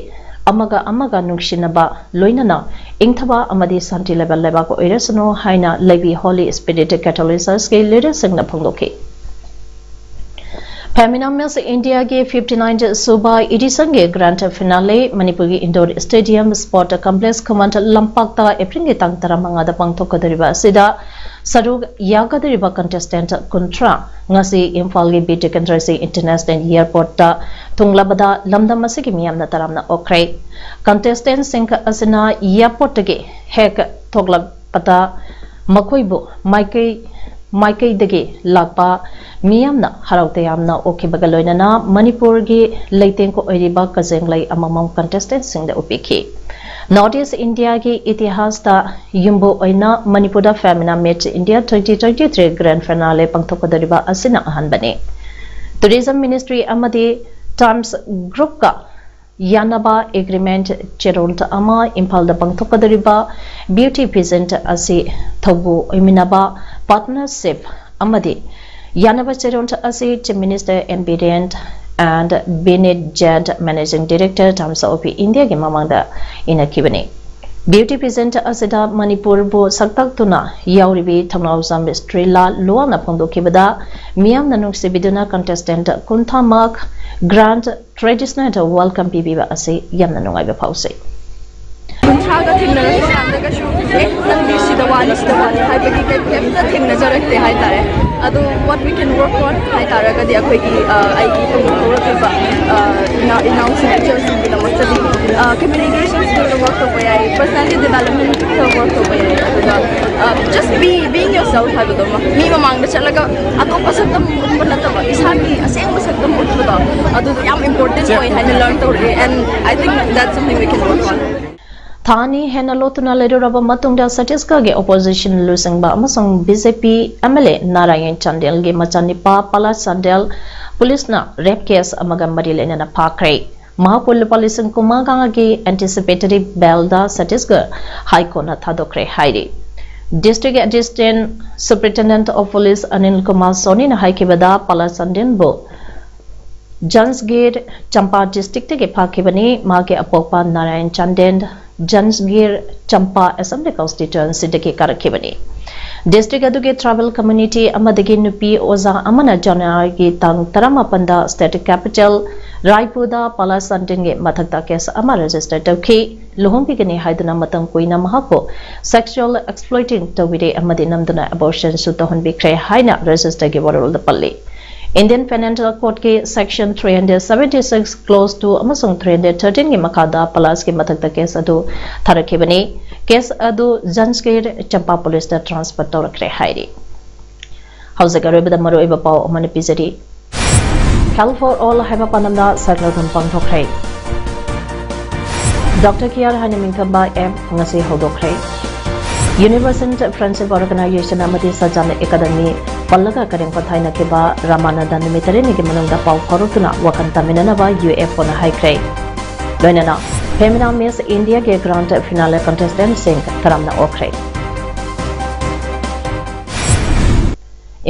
ꯑꯃꯒ ꯑꯃꯒ ꯅꯨꯡꯁꯤꯅꯕ, ꯂꯣꯏꯅꯅ ꯏꯪꯊꯕ ꯑꯃꯗꯤ ꯁꯥꯟꯇꯤ ꯂꯩꯕ ꯂꯩꯕꯥꯛ ꯑꯣꯏꯔꯁꯅꯨ ꯍꯥꯏꯅ ꯂꯩꯕꯤ Holy Spirit Catholic Churchꯀꯤ leaderꯁꯤꯡꯅ ꯐꯣꯡꯗꯣꯛꯈꯤ꯫ Femina Miss India ꯒꯤ fifty nine ꯁꯨꯕ edition ꯒꯤ grand finale ꯃꯅꯤꯄꯨꯔꯒꯤ indoor stadium sport complex ꯈꯨꯃꯟ ꯂꯝꯄꯥꯛꯇ April ꯒꯤ ꯇꯥꯡ ꯇꯔꯥꯃꯉꯥꯗ ꯄꯥꯡꯊꯣꯛꯀꯗꯧꯔꯤꯕ ꯑꯁꯤꯗ ꯁꯔꯨꯛ ꯌꯥꯒꯗꯧꯔꯤꯕ contestant ꯀꯨꯟꯊ꯭ꯔꯥ ꯉꯁꯤ ꯏꯝꯐꯥꯜꯒꯤ ꯕꯤꯔ ꯇꯤꯀꯦꯟꯗ꯭ꯔꯖꯤꯠ International Airport ꯇ ꯊꯨꯡꯂꯕꯗ ꯂꯝꯗꯝ ꯑꯁꯤꯒꯤ ꯃꯤꯌꯥꯝꯅ ꯇꯔꯥꯝꯅ ꯑꯣꯛꯈ꯭ꯔꯦ꯫ Contestant ꯁꯤꯡ ꯑꯁꯤꯅ airport ꯇꯒꯤ ꯍꯦꯛ ꯊꯣꯛꯂꯛꯄꯗ ꯃꯈꯣꯏꯕꯨ ꯃꯥꯏꯀꯩ ꯃꯥꯏꯀꯩꯗꯒꯤ ꯂꯥꯛꯄ ꯃꯤꯌꯥꯝꯅ ꯍꯔꯥꯎ ꯇꯌꯥꯝꯅ ꯑꯣꯛꯈꯤꯕꯒ ꯂꯣꯏꯅꯅ ꯃꯅꯤꯄꯨꯔꯒꯤ ꯂꯩꯇꯦꯡ ꯑꯣꯏꯔꯤꯕ ꯀꯖꯦꯡꯂꯩ ꯑꯃꯃꯝ contestant ꯁꯤꯡꯗ ꯎꯞꯄꯤꯈꯤ꯫ North East India ꯒꯤ ꯏꯇꯤꯍꯥꯁꯇ ꯌꯨꯝꯕꯨ ꯑꯣꯏꯅ ꯃꯅꯤꯄꯨꯔꯗ Femina Miss India twenty twenty three grand finale ꯄꯥꯡꯊꯣꯛꯀꯗꯧꯔꯤꯕ ꯑꯁꯤꯅ ꯑꯍꯥꯟꯕꯅꯤ꯫ Tourism Ministry ꯑꯃꯗꯤ Times Group ꯀ ꯌꯥꯅꯕ agreement ꯆꯦꯔꯣꯜ ꯑꯃ ꯏꯝꯐꯥꯜꯗ ꯄꯥꯡꯊꯣꯛꯀꯗꯧꯔꯤꯕ beauty pageant ꯑꯁꯤ ꯊꯧꯕꯨ ꯑꯣꯏꯃꯤꯟꯅꯕ partnership ꯑꯃꯗꯤ ꯌꯥꯅꯕ ꯆꯦꯔꯣꯜ ꯑꯁꯤ Chief Minister N Biren and Binit Jain, Managing Director, Times of India ꯒꯤ ꯃꯃꯥꯡꯗ ꯏꯅꯈꯤꯕꯅꯤ꯫ Beauty pageant ꯑꯁꯤꯗ ꯃꯅꯤꯄꯨꯔꯕꯨ ꯁꯛꯇꯥꯛꯇꯨꯅ ꯌꯥꯎꯔꯤꯕꯤ ꯊꯧꯅꯥꯎꯖꯝ ꯁ꯭ꯇ꯭ꯔꯤꯂꯥ ꯂꯨꯋꯥꯡꯅ ꯐꯣꯡꯗꯣꯛꯈꯤꯕꯗ ꯃꯤꯌꯥꯝꯅ ꯅꯨꯡꯁꯤꯕꯤꯗꯨꯅ contestant ꯀꯨꯟꯊ꯭ꯔꯥꯃꯛ grand traditional welcome ꯄꯤꯕꯤꯕ ꯑꯁꯤ ꯌꯥꯝꯅ ꯅꯨꯡꯉꯥꯏꯕ ꯐꯥꯎꯖꯩ꯫ ꯀꯨꯟꯊ꯭ꯔꯥꯒ ꯊꯦꯡꯅꯔꯛꯄ ꯀꯥꯟꯗ ꯀꯩꯁꯨ ꯑꯦ ꯅꯪꯗꯤ ꯁꯤꯗ ꯋꯥꯅꯤ ꯁꯤꯗ ꯋꯥꯅꯤ ꯍꯥꯏꯕꯒꯤ ꯀꯩ- ꯀꯩꯝꯇ ꯊꯦꯡꯅꯖꯔꯛꯇꯦ ꯍꯥꯏꯇꯥꯔꯦ꯫ ꯑꯗꯣ what we can work on ꯍꯥꯏꯇꯥꯔꯒꯗꯤ ꯑꯩꯈꯣꯏꯒꯤ ꯑ, ꯑꯩꯒꯤ ꯇꯨꯡꯗ ꯍꯧꯔꯛꯂꯤꯕ ꯑ, ꯏꯅꯥꯎ- ꯏꯅꯥꯎꯁꯤꯡ ꯏꯆꯜꯁꯤꯡꯒꯤꯗꯃꯛꯇꯗꯤ communication skill ꯗ work ꯇꯧꯕ ꯌꯥꯏ, personality development ꯇ work ꯇꯧꯕ ꯌꯥꯏ, ꯑꯗꯨꯒ just be being yourself ꯍꯥꯏꯕꯗꯣ ꯑꯃ ꯃꯤ ꯃꯃꯥꯡꯗ ꯆꯠꯂꯒ ꯑꯇꯣꯞꯄ ꯁꯛꯇꯝ ꯎꯠꯄ ꯅꯠꯇꯕ ꯏꯁꯥꯒꯤ ꯑꯁꯦꯡꯕ ꯁꯛꯇꯝ ꯎꯠꯄꯗꯣ ꯑꯗꯨꯗꯣ ꯌꯥꯝ important ꯑꯣꯏ ꯍꯥꯏꯅ learn ꯇꯧꯔꯛꯑꯦ and I think that's something we can work on. ꯊꯥ ꯑꯅꯤ ꯍꯦꯟꯅ ꯂꯣꯠꯇꯨꯅ ꯂꯩꯔꯨꯔꯕ ꯃꯇꯨꯡꯗ ꯆꯇꯤꯁꯒꯔꯒꯤ opposition ꯂꯨꯆꯤꯡꯕ ꯑꯃꯁꯨꯡ B J P M L A Narayan ꯆꯥꯟꯗꯦꯜꯒꯤ ꯃꯆꯥꯅꯤꯄꯥ ꯄꯂꯥꯁ ꯆꯥꯟꯗꯦꯜ ꯄꯨꯂꯤꯁꯅ rape case ꯑꯃꯒ ꯃꯔꯤ ꯂꯩꯅꯅ ꯐꯥꯈ꯭ꯔꯦ꯫ ꯃꯍꯥꯛꯄꯨ ꯂꯨꯄꯥ ꯂꯤꯁꯤꯡ ꯀꯨꯟꯃꯉꯥꯒꯤ anticipatory bail ꯗ ꯆꯇꯤꯁꯒꯔ High Court ꯅ ꯊꯥꯗꯣꯛꯈ꯭ꯔꯦ ꯍꯥꯏꯔꯤ꯫ District Assistant Superintendent of Police Anil Kumar ꯁꯣꯅꯤꯅ ꯍꯥꯏꯈꯤꯕꯗ ꯄꯂꯥꯁ ꯆꯥꯟꯗꯦꯜꯕꯨ ꯖꯟꯁꯒꯤꯔ ꯆꯝꯄꯥ district ꯇꯒꯤ ꯐꯥꯈꯤꯕꯅꯤ꯫ ꯃꯍꯥꯛꯀꯤ ꯑꯄꯣꯛꯄ ꯅꯥꯔꯥꯌꯟ ꯆꯥꯟꯗꯦꯜ ꯖꯟꯁꯒꯤꯔ ꯆꯝꯄꯥ Assembly Constituency ꯗꯒꯤ ꯀꯥꯔꯛꯈꯤꯕꯅꯤ꯫ District ꯑꯗꯨꯒꯤ tribal community ꯑꯃꯗꯒꯤ ꯅꯨꯄꯤ ꯑꯣꯖꯥ ꯑꯃꯅ January ꯒꯤ ꯇꯥꯡ ꯇꯔꯥꯃꯥꯄꯟꯗ state capital ꯔꯥꯏꯄꯨꯔꯗ palace hunting ꯒꯤ ꯃꯊꯛꯇ case ꯑꯃ register ꯇꯧꯈꯤ꯫ ꯂꯨꯍꯣꯡꯕꯤꯒꯅꯤ ꯍꯥꯏꯗꯨꯅ ꯃꯇꯝ ꯀꯨꯏꯅ ꯃꯍꯥꯛꯄꯨ sexual exploiting ꯇꯧꯕꯤꯔꯦ ꯑꯃꯗꯤ ꯅꯝꯗꯨꯅ abortion ꯁꯨ ꯇꯧꯍꯟꯕꯤꯈ꯭ꯔꯦ ꯍꯥꯏꯅ register ꯒꯤ ꯋꯥꯔꯣꯜꯗ ꯄꯜꯂꯤ꯫ Indian Penal Code ꯀꯤ section three hundred seventy six clause two ꯑꯃꯁꯨꯡ three hundred thirteen ꯒꯤ ꯃꯈꯥꯗ palace ꯀꯤ ꯃꯊꯛꯇ case ꯑꯗꯨ ꯊꯥꯔꯛꯈꯤꯕꯅꯤ꯫ Case ꯑꯗꯨ ꯖꯟꯁꯀꯤꯔ ꯆꯝꯄꯥ police ꯇ transfer ꯇꯧꯔꯛꯈ꯭ꯔꯦ ꯍꯥꯏꯔꯤ꯫ ꯍꯧꯖꯤꯛ ꯑꯔꯣꯏꯕꯗ ꯃꯔꯨꯑꯣꯏꯕ ꯄꯥꯎ ꯑꯃꯅ ꯄꯤꯖꯔꯤ꯫ Health for All ꯍꯥꯏꯕ ꯄꯥꯟꯗꯝꯗ cyclothon ꯄꯥꯡꯊꯣꯛꯈ꯭ꯔꯦ꯫ Doctor Care ꯍꯥꯏꯅ ꯃꯤꯡꯊꯣꯟꯕ app ꯉꯁꯤ ꯍꯧꯗꯣꯛꯈ꯭ꯔꯦ꯫ Universal Friendship Organization ꯑꯃꯗꯤ Sajan Academy ꯄꯜꯂꯒ ꯀꯔꯦꯝ ꯀꯊꯥꯏꯅꯈꯤꯕ ꯔꯥꯃꯥꯅꯟꯗ ꯅꯨꯃꯤꯠ ꯇꯔꯦꯠꯅꯤꯒꯤ ꯃꯅꯨꯡꯗ ꯄꯥꯎ ꯐꯥꯎꯔꯛꯇꯨꯅ ꯋꯥꯈꯜ ꯇꯥꯃꯤꯟꯅꯅꯕ UFO ꯅ ꯍꯥꯏꯈ꯭ꯔꯦ꯫ ꯂꯣꯏꯅꯅ Femina Miss India ꯒꯤ grand final contestant ꯁꯤꯡ ꯇꯔꯥꯝꯅ ꯑꯣꯛꯈ꯭ꯔꯦ꯫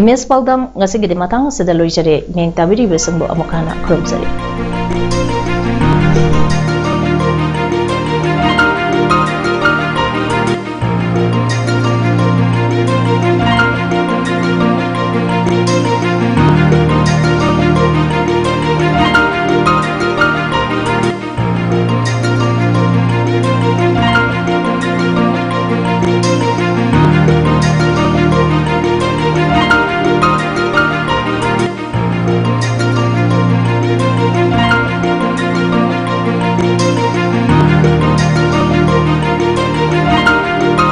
Image ꯄꯥꯎꯗꯝ ꯉꯁꯤꯒꯤꯗꯤ ꯃꯇꯥꯡ ꯑꯁꯤꯗ ꯂꯣꯏꯖꯔꯦ꯫ ꯃꯤꯡ ꯇꯥꯕꯤꯔꯤꯕꯁꯤꯡꯕꯨ ꯑꯃꯨꯛ ꯍꯟꯅ ꯈꯨꯔꯨꯝꯖꯔꯤ꯫